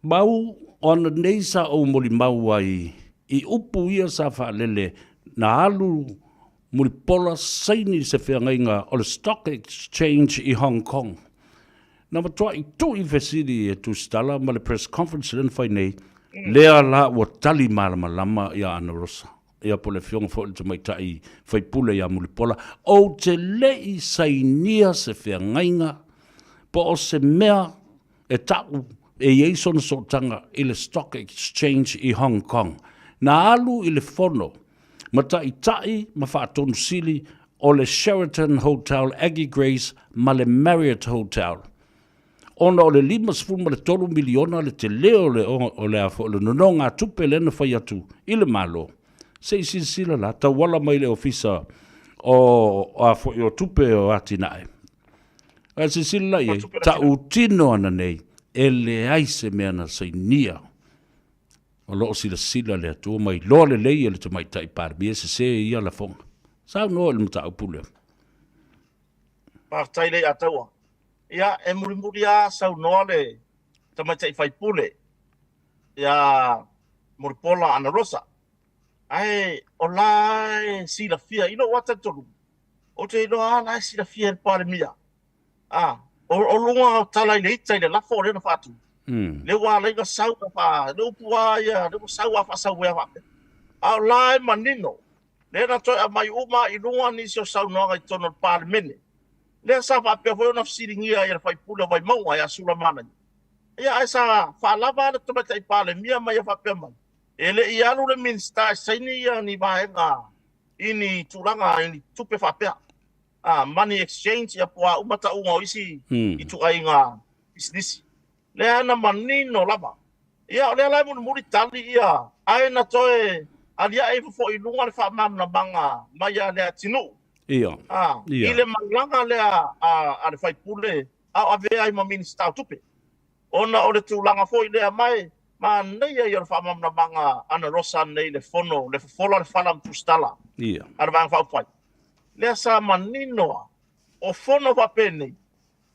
B: Mau o ana nei sa ou molimau ai i upu ia sa faalele na alu Mulipola saini se feagaiga o le Stock Exchange i Hong Kong. Na matuai tui fesili e Tusitala ma le press conference lea na fai nei, lea la ua tali malamalama ia Ana Rosa, ia po o le afioga foi i le tamaitai faipule ia Mulipola, ou te le i sainia se feagaiga po o se mea e ta'u e i ai sona sootaga i le Stock Exchange i Hong Kong. Na alu i le fono ma ta'ita'i ma faatonu sili o le Sheraton Hotel Aggie Grace ma le Marriott Hotel. Ona o le 53 miliona le telē o le a foi le nonogatupe lea na fai atu i le Malo. Se i silasila la, tauala mai le ofisa o a foi o tupe o atinae. Ae silasila la i ai, ta'utino ana nei, e leai se mea na sainia. O lo o silasila le Atua ma iloa lelei e le tamaitai Palemia e sesē ia lafoga. Saunoa i le mataupu lea.
A: Faafetai Leiataua. Ia, e mulimuli lava saunoa le tamaitai faipule ia Mulipola Ana Rosa. Ae o la e silafia i lou talitonuga, ou te iloa lava la e silafia e le Palemia. O luga o tala i le ita i le lafo o lea na faatu. Le ua ala ai na sau na fa le upu lava ia, le ua sau a faasauea faapea. A o la e manino, lea na toe aumai uma i luga nisi o saunoaga i totonu o le Palemene. Lea sa faapea foi ona fesiligia ia le faipule o Vaimauga ia Sulamanaia. Ia, ae sa faalava le tamaitai Palemia ma ia faapea mai, e le i alu le Minisita e saini ia ni vaega. i ni tulaga i ni tupe faapea. Money exchange ia po o a uma tauga o isi ituaiga pisinisi. Lea na manino lava. Ia o lea la e mulimuli tali ia, ae na toe aliae ifo foi i luga le faamalamalamaga mai a Leatinuu. I le malaga lea a le faipule a o avea ai ma Minisita o Tupe. Ona o le tulaga foi lea mai manaia ia o le faamalamalamaga a Ana Rosa nei i le fono, le fofola o le fala ma tusitala a le Vaega Faaupufai. Lea sa manino lava, o fono faapenei,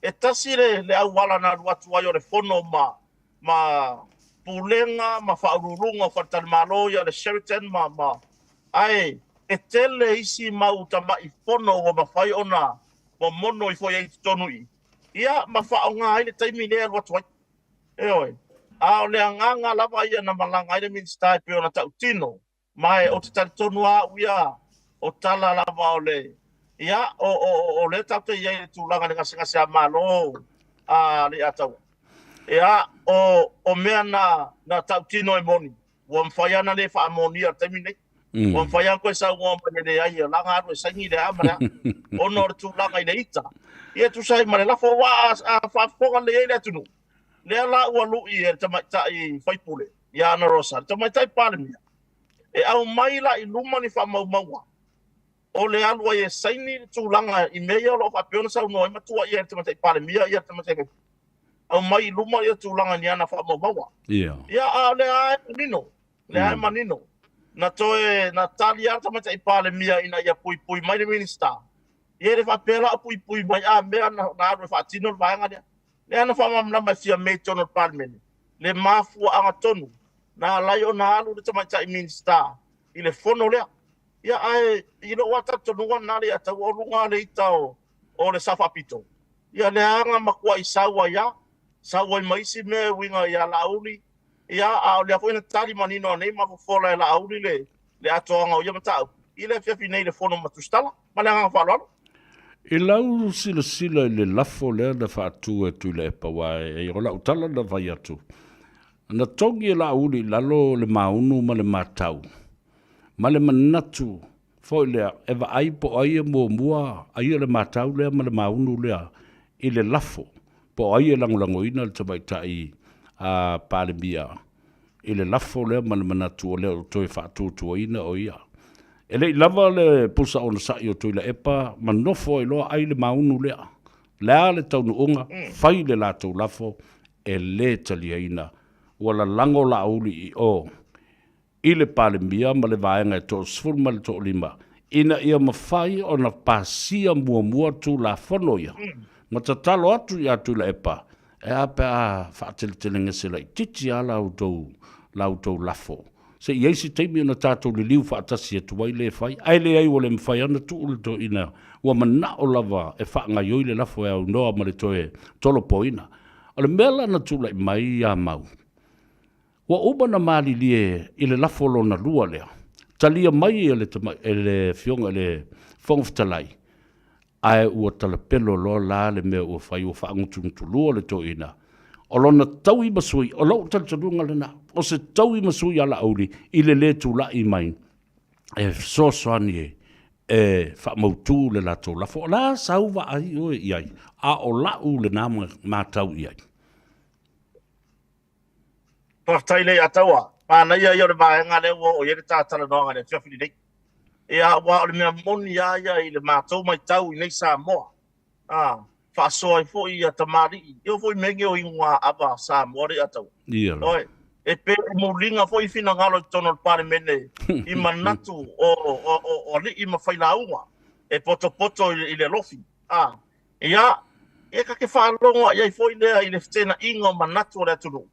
A: e tasi le auala na alu atu ai o le fono ma pulega ma faauluuluga o faletalimalo ia le Sheraton ma ae e tele isi mau tamai fono ua mafai ona momono ifo i ai i totonu i i, ia ma faaaoga ai le taimi lea e alu atu ai. Ioe. A o le agaga lava ia na malaga ai le Minisita e pei ona tautino, ma e ou te talitonu lava au ia, o tala lava o le, ia, o lea tatou te i ai i le tulaga i le gasegase a Malo a Leiataua. Ia, o mea na tautino e moni, ua mafai lava ona le faamonia i le taimi lenei. Ua mafai lava ona toe saunoa mai e leai, o la na alu e saini le a ma le a, ona o le tulaga i le ita. Ia e tusa ai ma le lafo, aua a faafofoga lelei ai le atunuu, lea la ua lui e le tamaitai faipule ia Ana Rosa, le tamaitai Palemia, e aumai la i luma ni faamaumauga o le alu ai e saini le tulaga i mea ia o lo o faapea ona saunoa ai ma tuuaia e le tamaitai Palemia ia le tamaitai faipule. Aumai i luma ia tulaga i ni ana faamaumauga. Ia, a o lea lava e manino, lea lava e manino. Na toe na tali lava le tamaitai Palemia ina ia puipui mai le Minisita. Ia e le faapea la o puipui mai a mea na alu e faatino le vaega lea. Lea na faamalamalama e Fiame i totonu o le Palemene le mafuaaga tonu na ala ai ona alu le tamaitai Minisita i le fono lea. Ia ae i lou lava talitonuga lena Leiataua, o luga o le ita o le Sao Faapito, ia lea na matuai sau ai lava, sau ai ma isi mea e uiga ia Laauli, ia a o lea foi na tali manino nei ma fofola e Laauli le atoaga o ia mataupu i le afiafi nei i le fono ma Tusitala. Ma le agaga faaaloalo.
B: I lau silasila i le lafo lea na faatu e Tuilaepa, aua o lau tala na fai atu, na togi e Laauli i lalo le maunu ma le matau, ma le manatu foi lea e vaai po o ai e muamua, ai le matau lea ma le maunu lea i le lafo, po o ai e lagolagoina le tamaitai Palemia i le lafo lea ma le manatu o lea o toe faatuatuaina o ia. E le i lava le pusa onosai o Tuilaepa ma nofo ai loa ai le maunu lea. Le a le taunuuga, fai le latou lafo e le taliaina. Ua lalago Laauli i o i le Palemia ma le vaega e 35 ina ia mafai ona pasia muamua Tulafono ia ma tatalo atu ia Tuilaepa e a pe a faateletelegese laitiiti lava la outou lafo se i ai se taimi ona tatou liliu faatasi atu ai le fai, ae leai ua le mafai ona tuu le toeaina ua manao lava e faagaioi le lafo e aunoa ma le toe tolopoina. O le mea la na tulai mai ia Mau, ua uma ona malilie i le lafo lona lua lea, talia mai e le e le Afioga i le Fofoga Fetalai, ae ua talapelo loa la le mea ua fai, ua faagutugutulua le toeaina. O lona taui ma sui, o lou talitonuga lena, o se taui ma sui a Laauli i le lē tulai mai e fesoasoani e faamautu le latou lafo. O le a sau vaai oe i ai, a o lau lena matau i ai.
A: Faafetai Leiataua. Manaia ia o le vaega lea ua oo i ai le ta talanoaga i le afiafi lenei. Ia, aua o le mea moni lava ia i le matou matau i nei Samoa, faasoa ai foi ia tamalii, e oo foi i mea nei o inugaava Samoa Leiataua.
B: Ia la.
A: Oi, e pei e muliga foi finagalo i totonu o le Palemene i manatu o alii ma failauga e potopoto i le alofi. Ia, e ta te faalogo i ai foi lea i le feteenaiga o manatu o le atunuu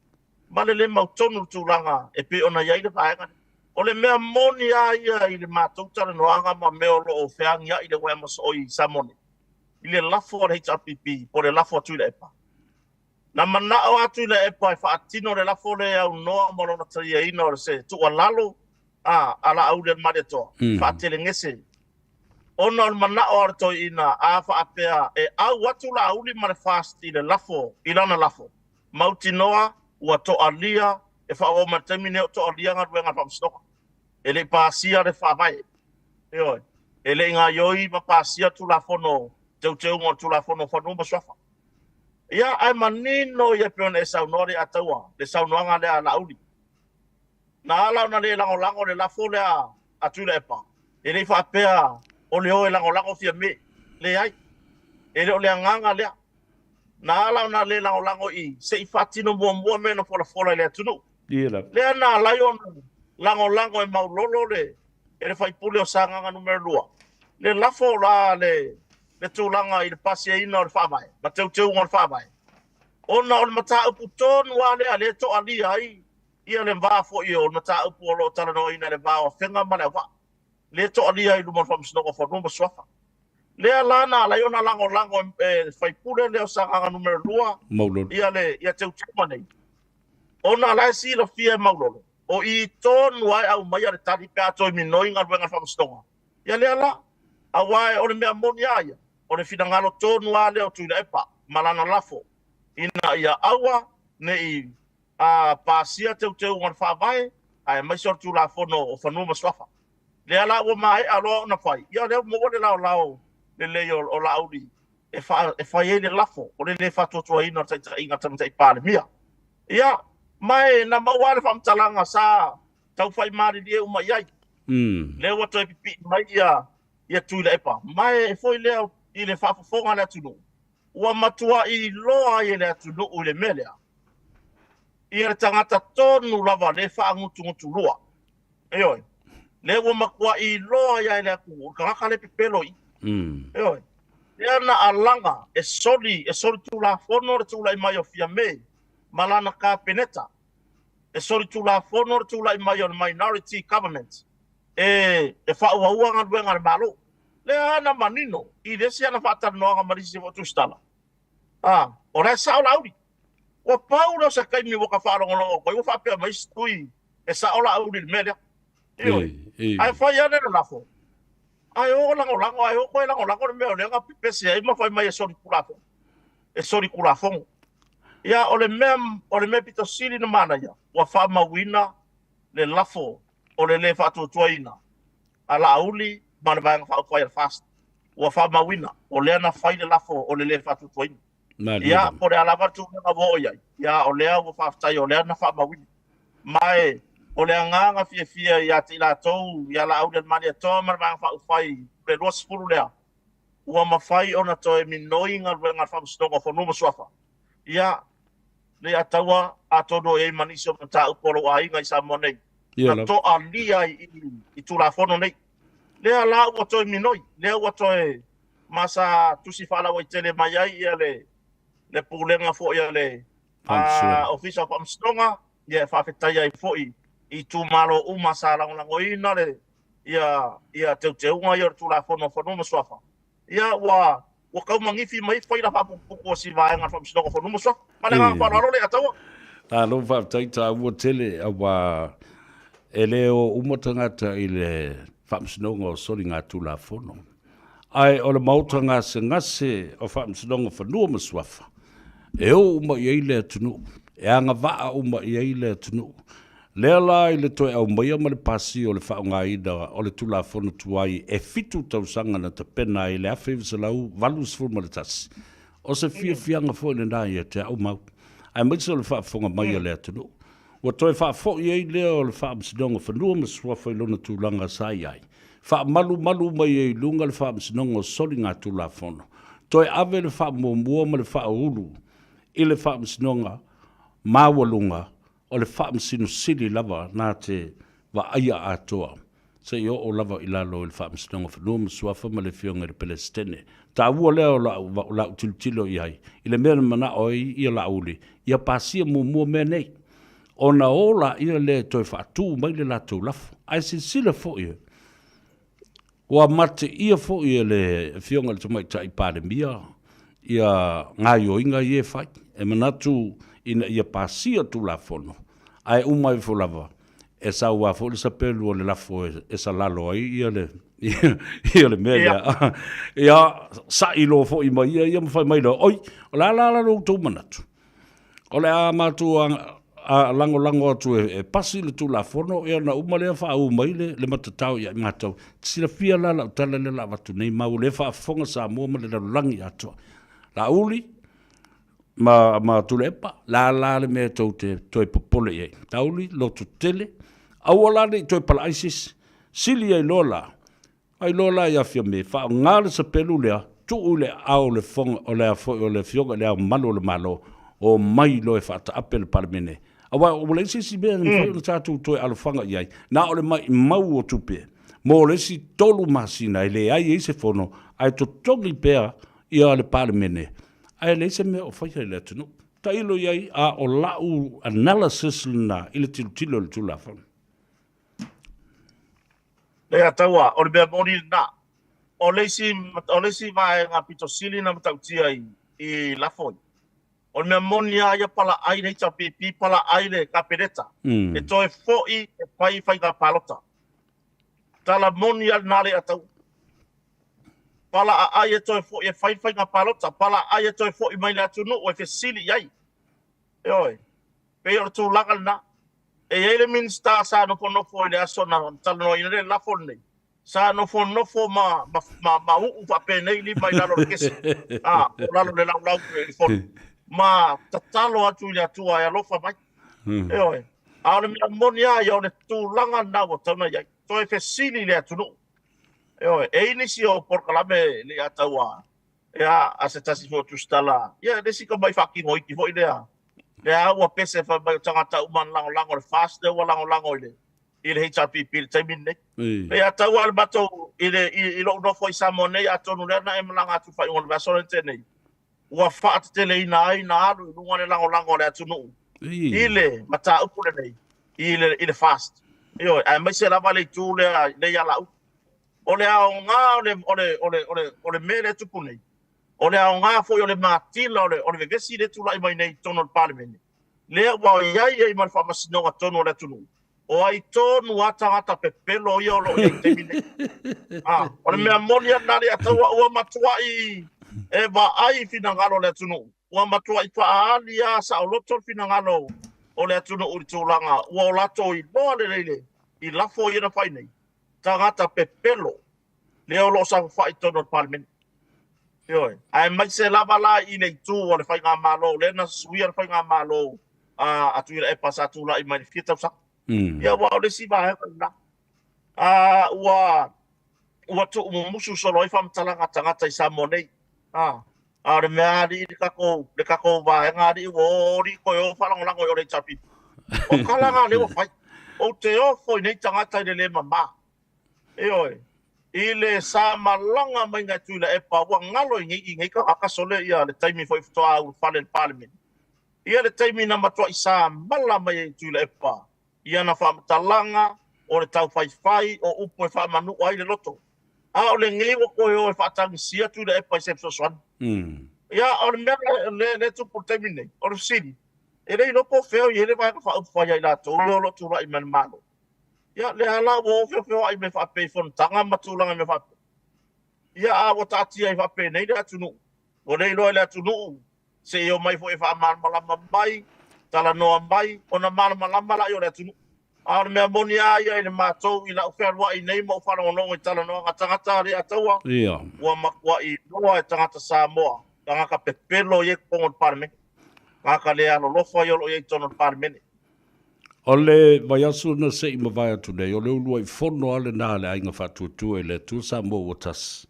A: ma le le mautonu le tulaga e pei ona i ai le vaega lea. O le mea moni lava ia i le matou talanoaga ma mea o lo o feagiai i le uaea mosooi i Samoa nei, i le lafo a le HRPP po o le lafo a Tuilaepa. Na manao lava Tuilaepa e faatino le lafo lea e aunoa ma lona taliaina o se tuualalo a Laaulialemalietoa, faatelegese ona o le manao a le toeaina a faapea e au atu Laauli ma le FAST i le lafo, i lana lafo, mautinoa ua toalia e faaauau mai le taimi lenei o toalia galuega a le Faamasinoga. E le i pasia le Faavae. Ioe. E le i gaoioi ma pasia Tulafono, teuteuga o le Tulafono o Fanua ma Suafa. Ia, ae manino ia pei ona e saunoa Leiataua, le saunoaga lea a Laauli. Na ala ona le lagolago le lafo lea a Tuilaepa, e le i faapea o le o e lagolago Fiame. Leai. E le o le agaga lea. Na ala ona le lagolago i i, se i faatino muamua mea na folafola i le atunuu. Lea na ala ai ona lagolago e Maulolo le e le faipule o Sagaga numera 2, le lafo la le le tulaga i le pasiaina o le Faavae ma teuteuga o le Faavae, ona o le mataupu tonu lava lea lea e toalia ai ia le va foi o le mataupu o lo o talanoaina i le va o Afega ma Leauvaa, lea e toalia ai i luma o le Faamasinoga o Fanua ma Suafa. Lea la na ala ai ona lagolago e le faipule lea o Sagaga numera 2
B: Maulolo.
A: ia le ia teuteuga nei, ona la e silafia e Maulolo o i tonu lava e aumaia le tali pe a toe minoi galuega a le Faamasinoga. Ia lea la, aua o le mea moni lava ia, o le finagalo tonu lava lea o Tuilaepa ma lana lafo ina ia aua ne i pasia teuteuga o le Faavae aemaise o le Tulafono o Fanua ma Suafa. Lea la ua maea loa ona fai, ia lea ua maua le laolao lelei o Laauli e fai ai le lafo o le le faatuatuaina o le taitaiga a le Tamaitai Palemia. Ia, ma e na maua lava le faamatalaga sa tau fai malilie uma i ai. Lea ua toe pipii mai ia Tuilaepa, ma e foi lea i le faafofoga a le atunuu, ua matuai iloa ai e le atunuu i le mea lea, ia le tagata tonu lava le faagutugutulua. Ioe. Lea ua matuai iloa ai e le atunuu, o le tagata le pepelo i. Ioe. Lea na alaga e soli, e solitulafono le tulai mai o Fiame ma lana Kapeneta. E solitulafono le tulai mai o le minority government e faauaua galuega a le Malo. Lea na manino i le isi ana faatalanoaga ma le isi foi tusitala, a, o la e sao Laauli. Ua pau lea o se taimi ua ta faalogologo atu ai ua faapea mai isi tui e sao Laauli i le mea lea. Ioe. Ae fai ane le lafo, ae o lagolago, ae o toe lagolago le mea o lea na pepese ai ma fai mai e solitulafono. E solitulafono. Ia, o le mea, o le mea pito sili ona manaia, ua faamauina le lafo o le le faatuatuaina a Laauli ma le Vaega Faaupufai a le FAST. Ua faamauina, o lea na fai le lafo o le le faatuatuaina. Ia, po o le a lava le tulaga ua oo i ai, ia, o lea ua faafetai o lea na faamauina. Ma e, o le agaga fiafia ia te i latou, ia Laauli Alimalietoa ma le Vaega Faaupufai le 20 lea, ua mafai ona toe minoi galuega a le Faamasinoga o Fanua ma Suafa. Ia, Leiataua, atonu o i ai ma nisi o mataupu a lou aiga i Samoa nei, na toalia ai i Tulafono nei. Lea la ua toe minoi, lea ua toe ma sa tusi faalauaitele mai ai ia le le pulega foi a le Ofisa o Faamasinoga, ia e faafetai ai foi i itumalo uma sa lagolagoina le ia ia teuteuga ia o le Tulafono o Fanua ma Suafa. Ia ua ua tau manifi mai faila faaputuputu o si vaega o le Faamasinoga o Fanua ma Suafa. Ma le agaga faaaloalo Leiataua.
B: Malo faafetai taua tele aua e le o uma tagata i le Faamasinoga o Soligatulafono. Ae o le Maota Gasegase o Faamasinoga o Fanua ma Suafa, e o uma i ai le atunuu, e agavaa uma i ai le atunuu. Lea la i le toe aumaia ma le pasia o le faaaogaina o le Tulafono tuai e fitu tausaga na tapena ai i le 1981, o se fiafiaga foi lena ia te au mau, aemaise o le faafofoga mai a le atunuu. Ua toe faafoi ai lea o le Faamasinoga o Fanua ma Suafa i lona tulaga sa i ai, faamalumalu mai ai i luga le Faamasinoga o Soligatulafono, toe ave le faamuamua ma le faaulu i le Faamasinoga Maualuga o le Faamasino Sili lava na te vaaia atoa seia oo lava i lalo i le Faamasinoga o Fanua ma Suafa ma le Afioga i le Pelesitene. Taua lea o lau, lau tilotilo i ai, i le mea na manao ai ia Laauli, ia pasia muamua mea nei, ona o laia lea e toe faatu mai le latou lafo. Ae silasila foi, Ua mateia foi e le Afioga i le Tamaitai Palemia ia gaoioiga ia e fai. E manatu ina ia pasia Tulafono, ae uma ifo lava, e sau lava foi le sapelu o le lafo e salalo ai ia le ia le mea lea. Ia sa'i loa foi ma ia ia ma fai mai loa, oi, o le a la lo outou manatu? O le a matou a lagolago atu e pasi le Tulafono, ia ona uma lea faaū mai le matatao ia i matou. E te silafia la lau tala lea o le a avatu nei, ma ua le faafofoga Samoa ma le lalolagi atoa. Laauli ma Tuilaepa, o le a la le mea tou te toe popole i ai? Laauli, lototele, aua la ne i toe palaai se isi. Sili ai loa la, Ai loa la ia Fiame, faaaoga le sapelu lea, tuu i le aao o le fofoga, o le a foi o le Afioga i Le Ao Mamalu o le Malo, omai loa e faataape le Palemene. Aua ua leai se isi mea e mafai ona tatou toe alofaga i ai, na o le maimau o tupe mo le isi 3 masina e leai ai se fono, ae totogi pea ia le Palemene, ae leai se mea o faia i le atunuu. Tailo i ai, a o lau analysis lena i le tilotilo i le Tulafono.
A: Leiataua, o le mea moni lena. O le isi, o le isi vaega pito sili na matautia i, i lafo i. O le mea moni lava ia palaai le HRPP, palaai le Kapeneta, e toe foi e fai faiga palota. Tala moni lava lena Leiataua. Palaaai e toe foi e fai faiga palota, palaaai e toe foi mai le atunuu e fesili i ai. Ioe, pei o le tulaga lena. E i ai le Minisita sa nofonofo i le aso na talanoaina le lafo lenei, sa nofonofo ma, ma, ma, ma uu faapenei lima i lalo o le kesi, a, o lalo o le laulau i le fono, ma tatalo atu i le Atua e alofa mai. Ioe. A o le mea moni lava ia, o le tulaga lena ua tatau ona i ai. Toe fesili i le atunuu. Ioe. E i ai nisi o polokalame le i taua Ia, a se tasi foi o tusitala, ia, le isi tamai faatinoiti foi lea, lea ua pese fai mai o tagata uma na lagolago i le FAST lea ua lagolago i le i le HRPP i le taimi lenei. Ia tau lava le matou i le i, i lou nofo i Samoa nei, atonu lea na e malaga atu i faaiuga o le vaiaso lea na tea nei, ua faateteleina ai na alu i luga le lagolago a le atunuu i le mataupu lenei i le i le FAST. Ioe, aemaise lava le itu lea lea ia Laauli. O le aoga o le, o le, o le, o le, o le mea lea e tupu nei, o le aoga foi o le matila o le, o le vevesi lea e tulai mai nei i totonu o le Palemene, lea ua i ai ai ma le faamasinoga tonu o le atunuu, o ai tonu lava tagata pepelo ia o lo o i ai i le taimi nei. A, o le mea moni lava lena Leiataua, ua matuai e vaai i finagalo o le atunuu, ua matuai faaali lava saoloto le finagalo o le atunuu i le tulaga ua o latou iloa lelei le, i lafo ia na fai nei. tagata pepelo lea o lo o saofafai i totonu o le Palemene. Ioe. Aemaise lava la i le itu o le Faigamalo, lea na suia le Faigamalo a Tuilaepa sa tulai mai i le fia tausaga. Ia aua o le isi vaega lena. A, ua ua tuumumusu solo ai faamatalaga a tagata i Samoa nei. A, a o le mea alii le tatou le tatou vaega alii ua o alii toe o faalagolago i o le HRPP. O tala na lea ua fai. Ou te ofo i nei tagata i le le mama. Ioe. I le sa malaga mai e Tuilaepa ua galo i nei i nei tagata sole ia le taimi foi faatoa ulufale i le Palemene. Ia le taimi na matuai sa mala mai ai Tuilaepa i ana faamatalaga o le taufaifai o upu e faamanu'a ai le loto. A o lenei ua toe o e faatagisia Tuilaepa i se fesoasoani. Ia, o le mea lea e tupu i le taimi lenei, o le fesili, e le iloa po o fea o i ai le Vaega Faaupufai a i latou ia o lo o tulai mai i le Malo. Ia, lea la ua o feofeoai i mea faapea i fonotaga ma tulaga i mea faapea. Ia, a ua taatia ai faapenei le atunuu, ua le iloa e le atunuu se i omai foi e faamalamalama mai, talanoa mai, ona malamalama laia o le atunuu. A o le mea moni lava ia i le matou i lau fealuai nei ma ou faalogologo i talanoaga a tagata Alataua, ua matuai iloa e tagata Samoa, tagata pepelo ia i totonu o le Palemene, tagata le alolofa ia o lo o i ai i totonu o le Palemene.
B: O le vaiaso na se i mavae atu nei, o le uluai fono lava lena a le Aiga Faatuatua i le Atua Samoa ua tasi,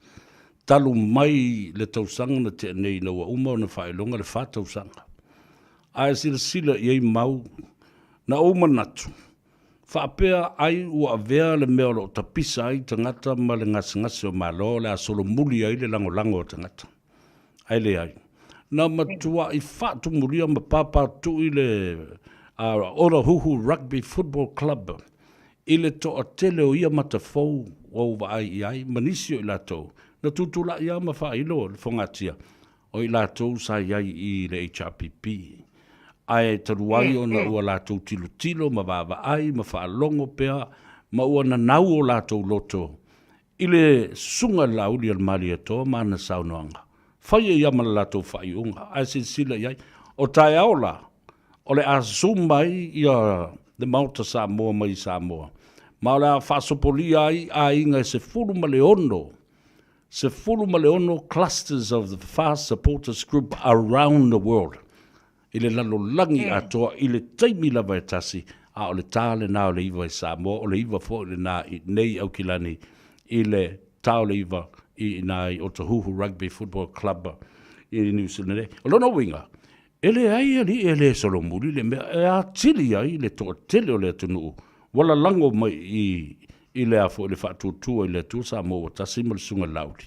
B: talu mai le tausaga na tea nei ina ua uma ona faailoga le fa tausaga. A e silasila i ai mau, na ou manatu, faapea ai ua avea le mea o lo o tapisa ai tagata ma le gasegase o Malo o le a solomuli ai le lagolago a tagata. Ae leai. Na matuai faatumulia ma pāpātui le Otahuhu Rugby Football Club i le toatele o ia mata fou ua ou vaai i ai ma nisi o i latou na tutulai lava ma faailo le fogatia o i latou sa i ai i le HRPP. Ae talu ai ona ua latou tilotilo ma vaavaai ma faalogo pea ma ua nanau o latou loto I le susuga i le Laauli a le Malietoa ma ana saunoaga, fai ai lava ma le latou faaiuga, ae silasila i ai, o taeao la, O le a zoom mai ia le Maota Samoa mai Samoa, ma o le a faasopolia ai aiga e 16, 16 clusters of the FAST Supporters Group around the world, i le lalolagi atoa i le taimi lava e tasi, a o le ta lena o le 9 i Samoa, o le 9 foi lena i nei Aukilani i le ta o le 9 i ina i Otahuhu Rugby Football Club i New Zealand nei. O lona uiga, e leai alii e le solomuli le mea e atili ai le toatele o le atunuu ua lalago mai i i le a foi le faatuatua i le Atua Samoa ua tasi ma le Susuga Laauli.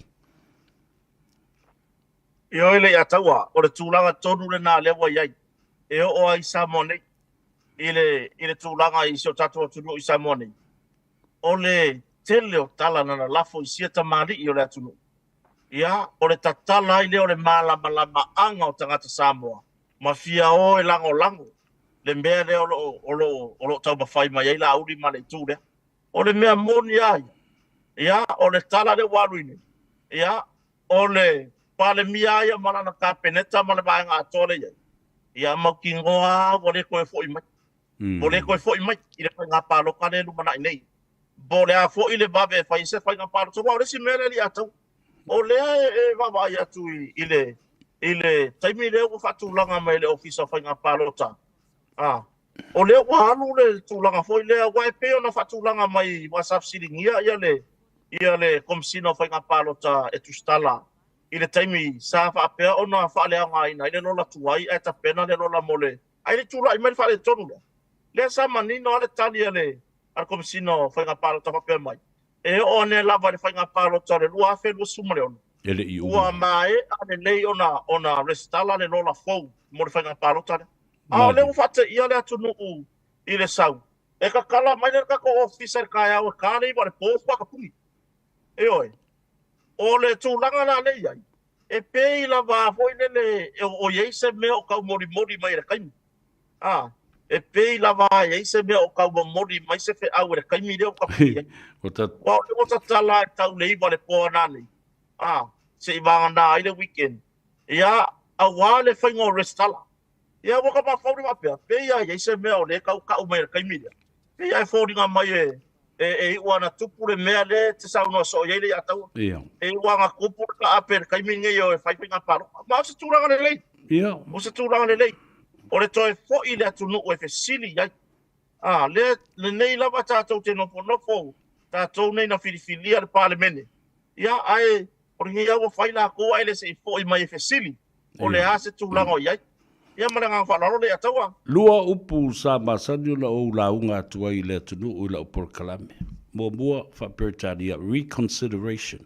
A: Ioe Leiataua, o le tulaga tonu lena lea ua i ai, e oo ai i Samoa nei, i le, i le tulaga i si o tatou atunuu i Samoa nei, o le tele o tala na lalafo i sia tamalii o le atunuu. Ia, o le tatala ai lea o le malamalamaaga o tagata Samoa, ma fia o e lagolago le mea lea o lo o, o lo o, o lo o taumafai mai ai Laauli ma le itu lea. O le mea moni lava ia, ia, o le tala lea ua alu i nei, ia, o le Palemia ia ma lana Kapeneta ma le vaega atoa lea i ai, ia mautinoa lava ua le toe foi mai. Ua le toe foi mai i le faiga palota lea e lumanai nei. Po o le a foi le vave e fai ai se faiga palota. Aua o le isi mea lea Leiataua, o lea e vaavaai atu i le i le taimi lea ua faatulaga mai e le Ofisa o Faiga Palota, a, o lea ua alu le tulaga foi lea, aua e pei ona faatulaga mai aua sa fesiligia ia le ia le Komesina o Faiga Palota e tusitala i le taimi sa faapea ona faaleaogaina ai le lola tuai ae tapena le lola mo le ae le i tulai mai le faaletonu lea. Lea sa manino lava le tali a le a le Komesina o Faiga Palota faapea mai, e oo ane lava i le faiga palota o le 2026,
B: E le i
A: uma. Ua maea lelei ona ona resitala le lola fou mo le faiga palota lea. A o lea ua faateia le atunuu i le sau, e tatala mai lea le tatou ofisa i le taeao e ta le 9 i le po faatoa tapuni. Ioe. O le tulaga la lea e i ai, e pei lava foi lele o i ai se mea o tau molimoli mai e le taimi. A, e pei lava e i ai se mea o tau momoli mai se feau e le taimi lea ua tapuni ai. Aua o lea ua tatala e tau le 9 i le po a nanei, a, seivagana ai le weekend, ia, aua le faiga o resitala. Ia ua ka mafaufau le faapea, pei lava e i ai se mea o lea e tau tau mai e le taimi lea. Pei lava e foliga mai e, e, e iu ana tupu le mea lea e te saunoa soo i ai Leiataua.
B: Ia.
A: E iu ana tupu le taape i le taimi lenei o e fai faiga palota. Ma o se tulaga lelei.
B: Ia.
A: O se tulaga lelei. O le toe foi i le atunuu e fesili i ai. A, lea, lenei lava tatou te nofonofo, tatou nei na filifilia le Palemene. Ia, ae o lenei lava ua fai latou ae le se i foi mai e fesili o le a se tulaga o i ai. Ia ma le agaga faaaloalo Leiataua.
B: Lua upu sa masani ona ou lauga atu ai i le atunuu i lau polokalame. Muamua, faa-Peretania, reconsideration.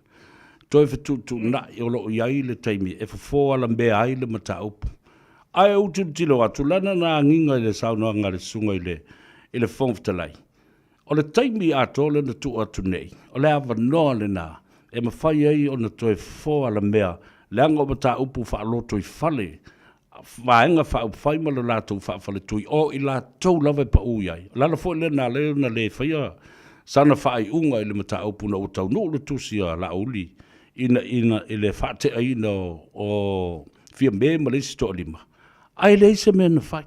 B: Toe fetuutuunai o lo o i ai le taimi e fofo alamea ai le mataupu. Ae ou tilotilo atu, lana na agiga i le saunoaga a le susuga i le i le Fofoga Fetalai, o le taimi atoa lea na tuu atu nei, o le avanoa lena e mafai ai ona toe fofo alamea leaga o mataupu faalotoifale, vaega faaupufai ma le latou faafaletui, o i latou lava e pau i ai. O le ala foi lea na ala ai ona le faia sana faaiuga i le mataupu ina ua taunuu le tusi a Laauli ina ina i le faateaina o Fiame ma le isi toalima, ae leai se mea na fai.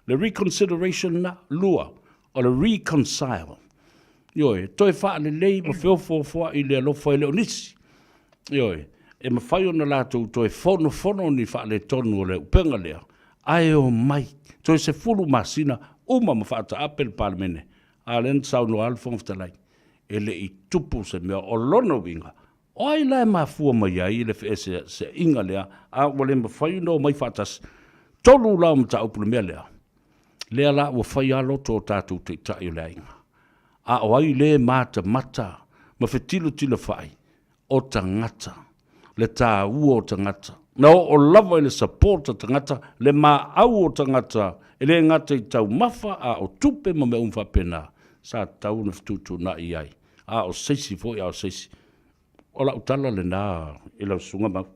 B: Le reconsideration na, lua, o le reconcile. Ioe, toe faalelei ma feofoofoai i le alofa e le o nisi. Ioe, e mafai ona latou toe fonofono ni faaletonu o le upega lea, ae omai, toe 10 masina uma ma faataape le Palemene. A lea na saunoa lava le Fofoga Fetalai, e le i tupu se mea. O lona uiga, o ai la e mafua mai ai le feeseeseaiga lea, a ua le mafai ona omai faatasi? Tolu la o mataupu i le mea lea, lea la ua fai lava loto o tatou taitai o le aiga. A o ai le matamata ma fetilotilofai o tagata, le taua o tagata. Na oo lava i le support a tagata, le maau o tagata, e le gata i taumafa a o tupe ma mea uma faapena, sa tatau ona fetuutuunai i ai. A o se isi foi, a o se isi. O lau tala lena i lau susuga Mau.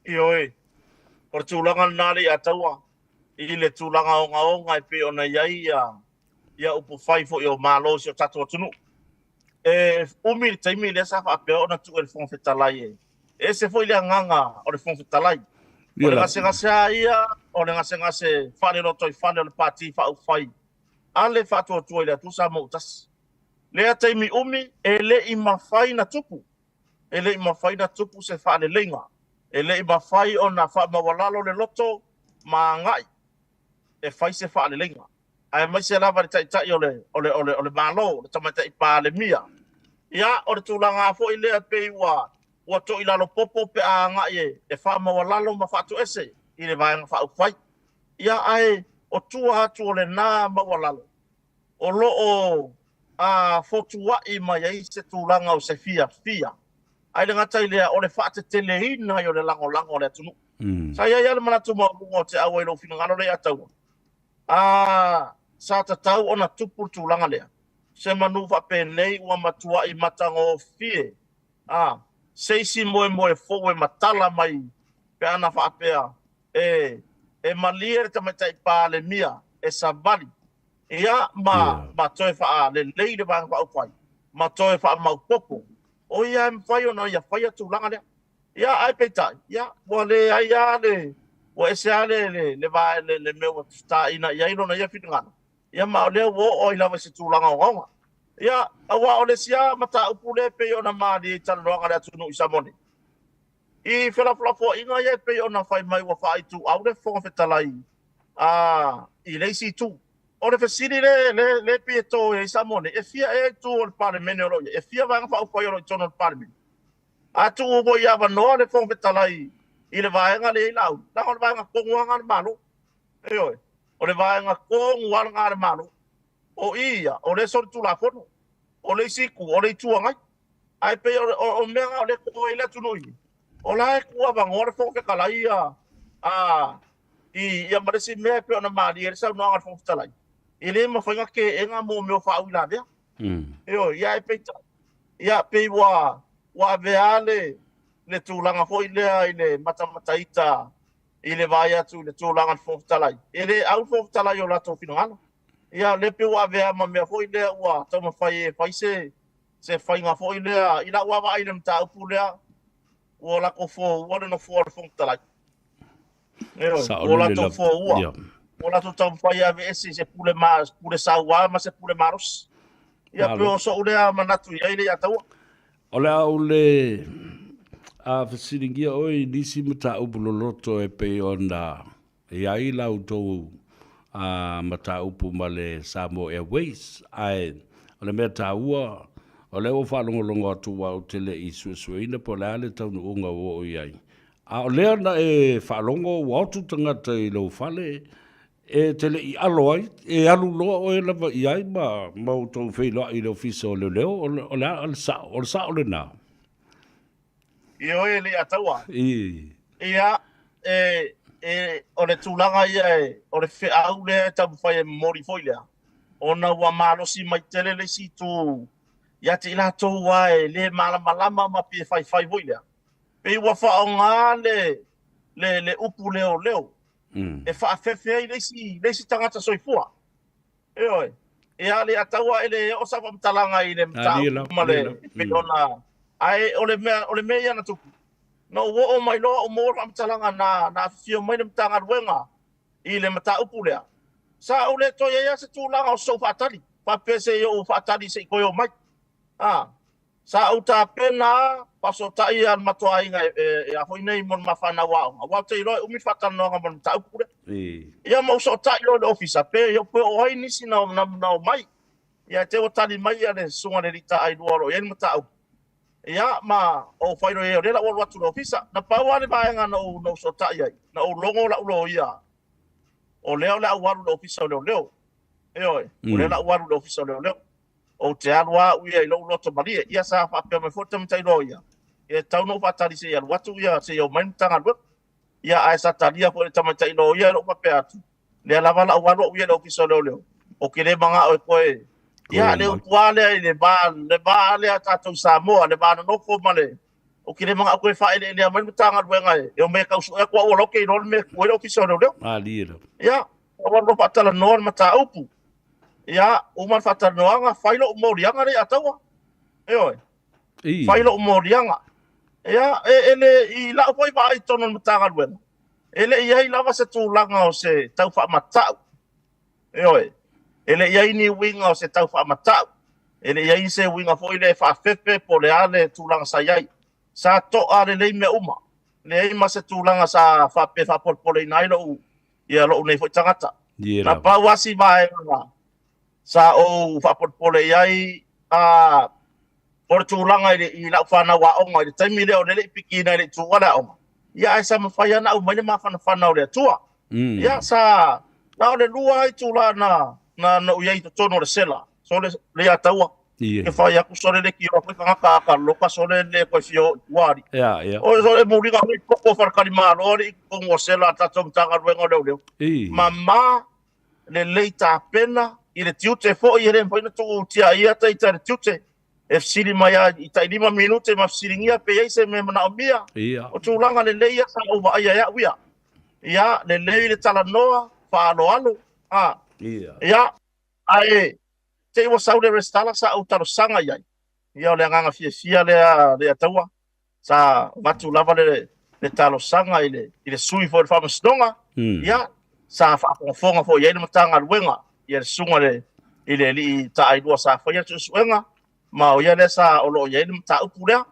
A: Ioe, o le tulaga lena Leiataua, i le tulaga ogaoga e pei ona i ai ia ia upufai foi o Malo i si o tatou atunuu. E umi le taimi lea sa faapea ona tuu e le Fofoga Fetalai e ese foi le agaga o le Fofoga Fetalai. O le gasegase a ia, o le gasegase faalelotoifale o le Pati Faaupufai a le Faatuatua i le Atua Samoa ua Tasi. Lea taimi umi e le i mafai na tupu, e le i mafai na tupu se faaleleiga, e le i mafai ona faamaualalo le loto ma agai e fai se faaleleiga, aemaise lava le Taitai o le, o le, o le, o le Malo, le Tamaitai Palemia. Ia, o le tulaga foi lea pei ua, ua toilalo popo pe a agai e, e faamaualalo ma faatoese i le Vaega Faaupufai. Ia, ae o tua atu o lena maualalo, o lo o a fotuai mai ai se tulaga o se fiafia. Ae le gata i lea, o le faateteleina ai o le lagolago a le atunuu. Sa i ai lava le manatu maualuga o te au ai lou finagalo lea ia Taua. A sa tatau ona tupu le tulaga lea, se manu faapenei ua matuai matagofie a se isi moemoe fou e matala mai pe ana faapea e e malie le Tamaitai Palemia e savali ia ma ma toe faalelei le Vaega Faaupufai ma toe faamaopoopo. O ia e mafai ona ia faia tulaga lea. Ia, ae peitai, ia, ua leai lava le, ua ese lava le, le, le, le, le, le mea ua taina i ai lona ia finagalo, ia, ma o lea ua oo ai lava i se tulaga ogaoga. Ia, aua o le isi lava mataupu lea e pei ona malie i talanoaga a le atunuu i Samoa nei, i felafolafoaiga ia e pei ona fai mai ua faaituau le Fofoga Fetalai a, i le isi itu. O le fesili le, le, le pei e to i ai Samoa nei, e fia ea itu o le Palemene o lo o i ai? E fia Vaega Faaupufai o lo o i totonu o le Palemene? A tuu foi i avanoa le Fofoga Fetalai i le vaega lea i Laauli, leaga o le vaega tonu lava lena a le Malo. Ioe, o le vaega tonu lava lena a le Malo. O i ia, o lea e solitulafono. O le isi itu, o le Itu Agai. Ae pei o, o, o mea na o lea e totoe ai le atunuu i i, o la e tuuavanoa le Fofoga Fetalai ia, a, i, ia ma le isi mea e pei ona malie ai le saunoaga a le Fofoga Fetalai, e le mafai ona teena mo mea o faauilavea. Ioe, ia ae peitai, ia pei ua ua avea le le tulaga foi lea i le matamataita i le vaai atu i le tulaga o le Fofoga Fetalai. E le au le Fofoga Fetalai i o latou finagalo. Ia lea pei ua avea ma mea foi lea ua taumafai e fai se se faiga foi lea i lau vaavaai i le mataupu lea ua latou foua le nofoa o le Fofoga Fetalai. Ioe, ua latou foua. Ua latou taumafai e aveese i se pule, ma, pule sauā ma se pule malosi. Ia, pe o so'u lea manatu i ai le Iataua.
B: O le a ou le a fesiligia oe i nisi mataupu loloto e pei ona i ai la outou a mataupu ma le Samoa Airways, ae o le mea taua, o lea ua faalogologo atu aua ou te le i suesueina po o le a le taunuuga ua oo i ai. A o lea na e faalogo ua otu tagata i lou fale e te le i alo ai, e alu loa oe lava i ai ma ma outou feiloai i le ofisa o leoleo, o le, o le a le sao, o le sao lena?
A: Ioe le Ataua.
B: I.
A: Ia, e, e, o le tulaga ia e, o le feau lea e taumafai e momoli foi lea, ona ua malosi mai tele le isi itu ia te i latou lava e le malamalama ma fia faifai foi lea. Pei ua faaaoga le, le, le upu leoleo e faafefe ai le isi, le isi tagata soifua. Ioe. Ia, le Ataua e le oo sau faamatalaga i le mataupu ma le pei ona ae o le mea o le mea ia na tupu. Na ou oo mai loa ou maua le faamatalaga na na afifio mai le Matagaluega i le mataupu lea. Sa ou le toe i ai lava se tulaga o sou faatali, faapea se i ou faatali se i toe omai. A. Sa ou tapena faafesootai le matou aiga e a foi nei mo le ma fanau aoga, aua ou te iloa e umi le faatalanoaga ma le mataupu lea. Ia ma ou soosootai loa i le ofisa, pe pe o ai nisi na na omai. Ia te ua tali mai ia le susuga i le alii taailua o lo o i ai le mataupu. Ia ma ou fai loa i ai o lea la ua alu atu i le ofisa. Na pau lava le vaega na ou na ou soosootai ai, na ou logo lau loia o lea o le a ou alu i le ofisa o leoleo. Ioe, o lea o le a ou alu i le ofisa o leoleo. Ou te alu lava au ia i lou loto malie. Ia sa faapea mai foi le tamaitai loia, e tatau ona ou faatali se i alu atu ia, se i omai le Matagaluega. Ia ae sa talia foi e le tamaitai loia lou faapea atu, lea lava la ou alu au ia i le Ofisa o Leoleo, ou te le manao e toe... Ia le upu lava lea i le va, le va lea a tatou i Samoa, le va nonofo ma le... Ou te le manao toe faaeleelea mai le Matagaluega e omai e tau sue atu au o la ou te iloa le mea e tu ai le Ofisa o Leoleo.
B: Malie lava.
A: Ia, ua alu loa faatalanoa le mataupu. Ia, uma le faatalanoaga, fai lou moliaga lea ia Taua. Ioe. Fai lou moliaga. Ia, e, e le, i lau foi vaai i totonu o le Matagaluega, E le i ai lava se tulaga o se tau faamatau. Ioe. E le i ai ni uiga o se tau faamatau. E le i ai se uiga foi lea e faafefe po o le a le tulaga sa i ai. Sa toa lelei mea uma. Leai ma se tulaga sa faapea faapolepoleina ai lou, ia lou nei foi tagata.
B: Ie
A: Na
B: lava.
A: pau lava si vaega sa ou faapolepole i ai, a, o le tulaga i, le, i lau fanau aoga i le taimi lea o lea e le i pikiina i le itu a le aoga. Ia ae sa mafai lava ona aumai le mafanafana o le Atua. Ia sa na o le lua itula na na ou i ai i totonu o le sela. Sole le ia taua.
B: Ie.
A: Ke fai aku sole le kio foi tagata a ka loka sole le koe fia o i tua ali.
B: Ia, ia.
A: O sole muliga mai koko wharakali malo ali i totonu o sela a tatou Matagaluega o Leoleo. Mama lelei tapena i le tiute foi e le mafai ona tuutia ai ia ita le tiute. E fesili mai lava i tai 5 minute ma fesiligia pe i ai se mea manaomia.
B: Ia.
A: O tulaga lelei ia sa ou vaaia e au ia. Ia, lelei le talanoa, faaaloalo. A, ia, ae te i ua sau le resitala sa ou talosaga i ai. Ia, o le agaga fiafia lea le ataua. Sa avatu lava le talosaga i le sui foi o le Faamasinoga. Ia, sa faafogafoga foi i ai le Matagaluega, ia le susuga i le alii taailua sa faia le suesuega, ma o ia lea sa o lo o i ai le mataupu lea.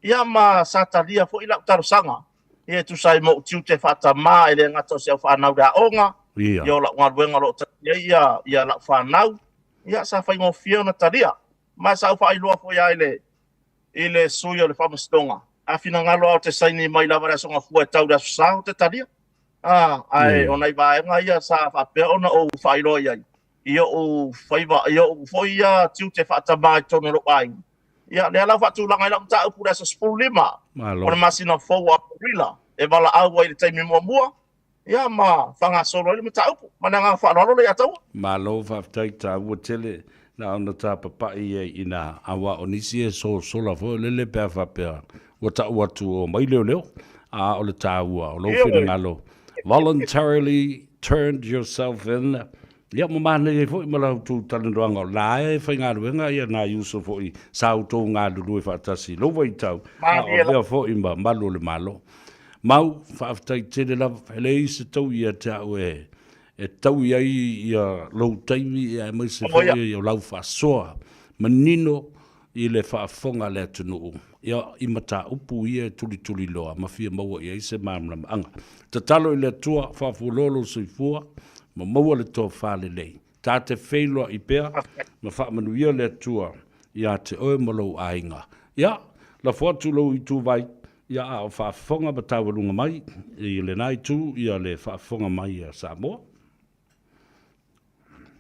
A: Ia, ma sa talia foi lau talosaga. Ia, e tusa ai ma ou tiute faatamā e le gata o si au fanau le aoga, ia o lau galuega o lo o tasi ai ia lau fanau. Ia, sa faigofie ona talia. Ma sa ou faailoa foi lava i le sui o le Faamasinoga, a finagalo lava ou te saini mai lava i le Aso Gafua e tau i le Aso Sa ou te talia. Ae o nai vaega ia sa faapea ona ou faailoa i ai, i ou faiva, i ou foi ia tiute faatamā i totonu o lou aiga. Ia, lea la ua faatulaga ai lau mataupu i le aso 15
B: Malo.
A: o le masina fou o Aperila, e valaau ai i le taimi muamua, ia ma faagasolo ai le mataupu. Ma le agaga faaaloalo le ia taua.
B: Malo faafetai, taua tele na ona tapapai ai ina aua o nisi e sosola foi lele pe a faapea ua tau atu o mai leoleo, a o le taua o lou finagalo, voluntarily turned yourself in. Ia, ma manaia ai foi ma la outou talanoaga o la e faigaluega ia nai uso foi sa outou galulue faatasi i lou vaitau, a o avea foi ma malu o le Malo. Mau, faafetai tele lava, e leai se tau ia te au e e tau i ai ia lou taimi aemaise foi o lau faasoa manino i le faafofoga a le atunuu ia i mataupu ia e tulituliloa ma fia maua i ai se malamalamaga. Tatalo i le Atua, faafualoa lou soifua ma maua le tofa lelei. Ta te feiloai pea ma faamanuia le Atua ia te oe ma lou aiga. Ia, lafo atu lou ituvai, ia a o faafofoga ma taualuga mai i lena itu ia le faafofoga mai a Samoa.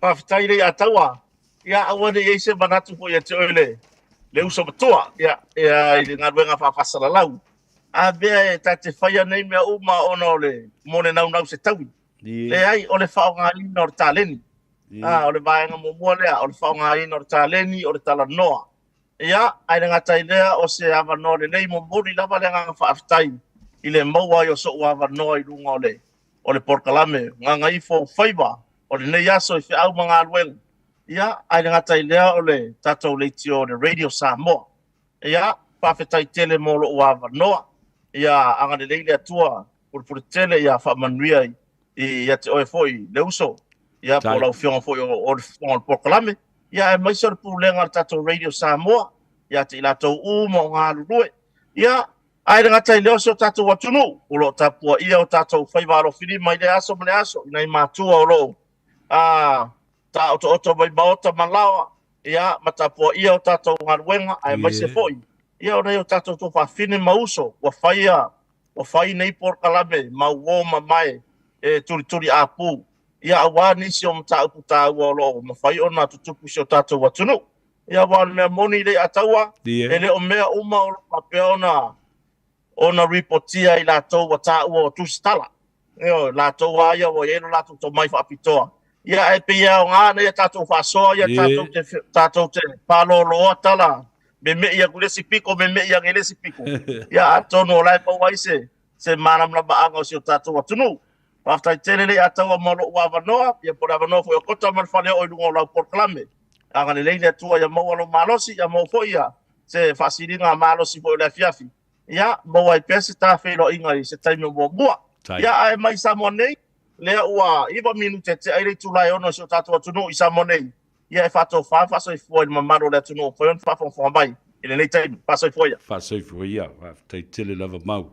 A: Faafetai le Ataua. Ia, aua ne i ai se manatu foi ia te oe le uso matua, ia, ia, i le galuega faafasalalau. A mea e ta te faia nei mea uma ona o le mo le naunau se taui. Leai, o le faaaogaina o le taleni. A, o le vaega muamua lea, o le faaaogaina o le taleni, o le talanoa. Ia, ae le gata i lea, o se avanoa lelei, momoli lava le agaga faafetai i le maua ai o so'u avanoa i luga o le polokalame Gagaifo o Faiva o lenei aso i feau ma galuega. Ia, ae le gata i lea o le tatou leitio o le Radio Samoa. Ia, faafetai tele mo lou avanoa. Ia, agalelei le Atua pulepule tele ia faamanuia ia te oe foi le uso. Ia, po o lau afioga foi o le fofoga o le polokalame. Ia, aemaise o le pulega o le tatou Radio Samoa, ia te i latou uma o galulue. Ia, ae le gata i lea o si o tatou atunuu, o lo o tapuaia o tatou faiva alofilima i lea aso ma le aso, i nai matua o lo o taotooto mai maota ma laoa, ia, ma tapuaia o tatou galuega, aemaise foi, ia, o nai o tatou tuafafine ma uso, ua faia, ua fai nei polokalame mauo mamae e tulituli apu, ia, aua nisi o mataupu taua o lo o mafai ona tutupu i si o tatou atunuu. Ia, aua o le mea moni le Ataua, e le o mea uma o lo o faapea ona ripotia i latou ua taua o tusitala. Ioe, latou lava ia ua i ai lo latou tomai faapitoa. Ia, ae pei e aoga nei a tatou faasoa ia tatou te faaloloa tala meme'i atu i le isi pito, meme'i ane i le isi pito. Ia, atonu o la e maua ai se malamalamaaga o si o tatou atunuu. Faafetai tele le Ataua ma lou avanoa, ia po o le avanoa foi o Kota ma le faleoo i luga o lau polokalame. Agalelei le Atua ia maua lou malosi, ia maua foi ia se faasiliga malosi foi o le afiafi. Ia, maua ai pea se tafeiloaiga i se taimi o muamua. Ia, ae mai Samoa nei, lea ua 9 minute tea ai le itula e 6 i si o tatou atunuu i Samoa nei, ia e faatofa ma faasoifua i le mamalu o le atunuu ua mafai ona faafogafoga mai i lenei taimi. Faasoifua ia.
B: Faasoifua ia, faafetai tele lava mau.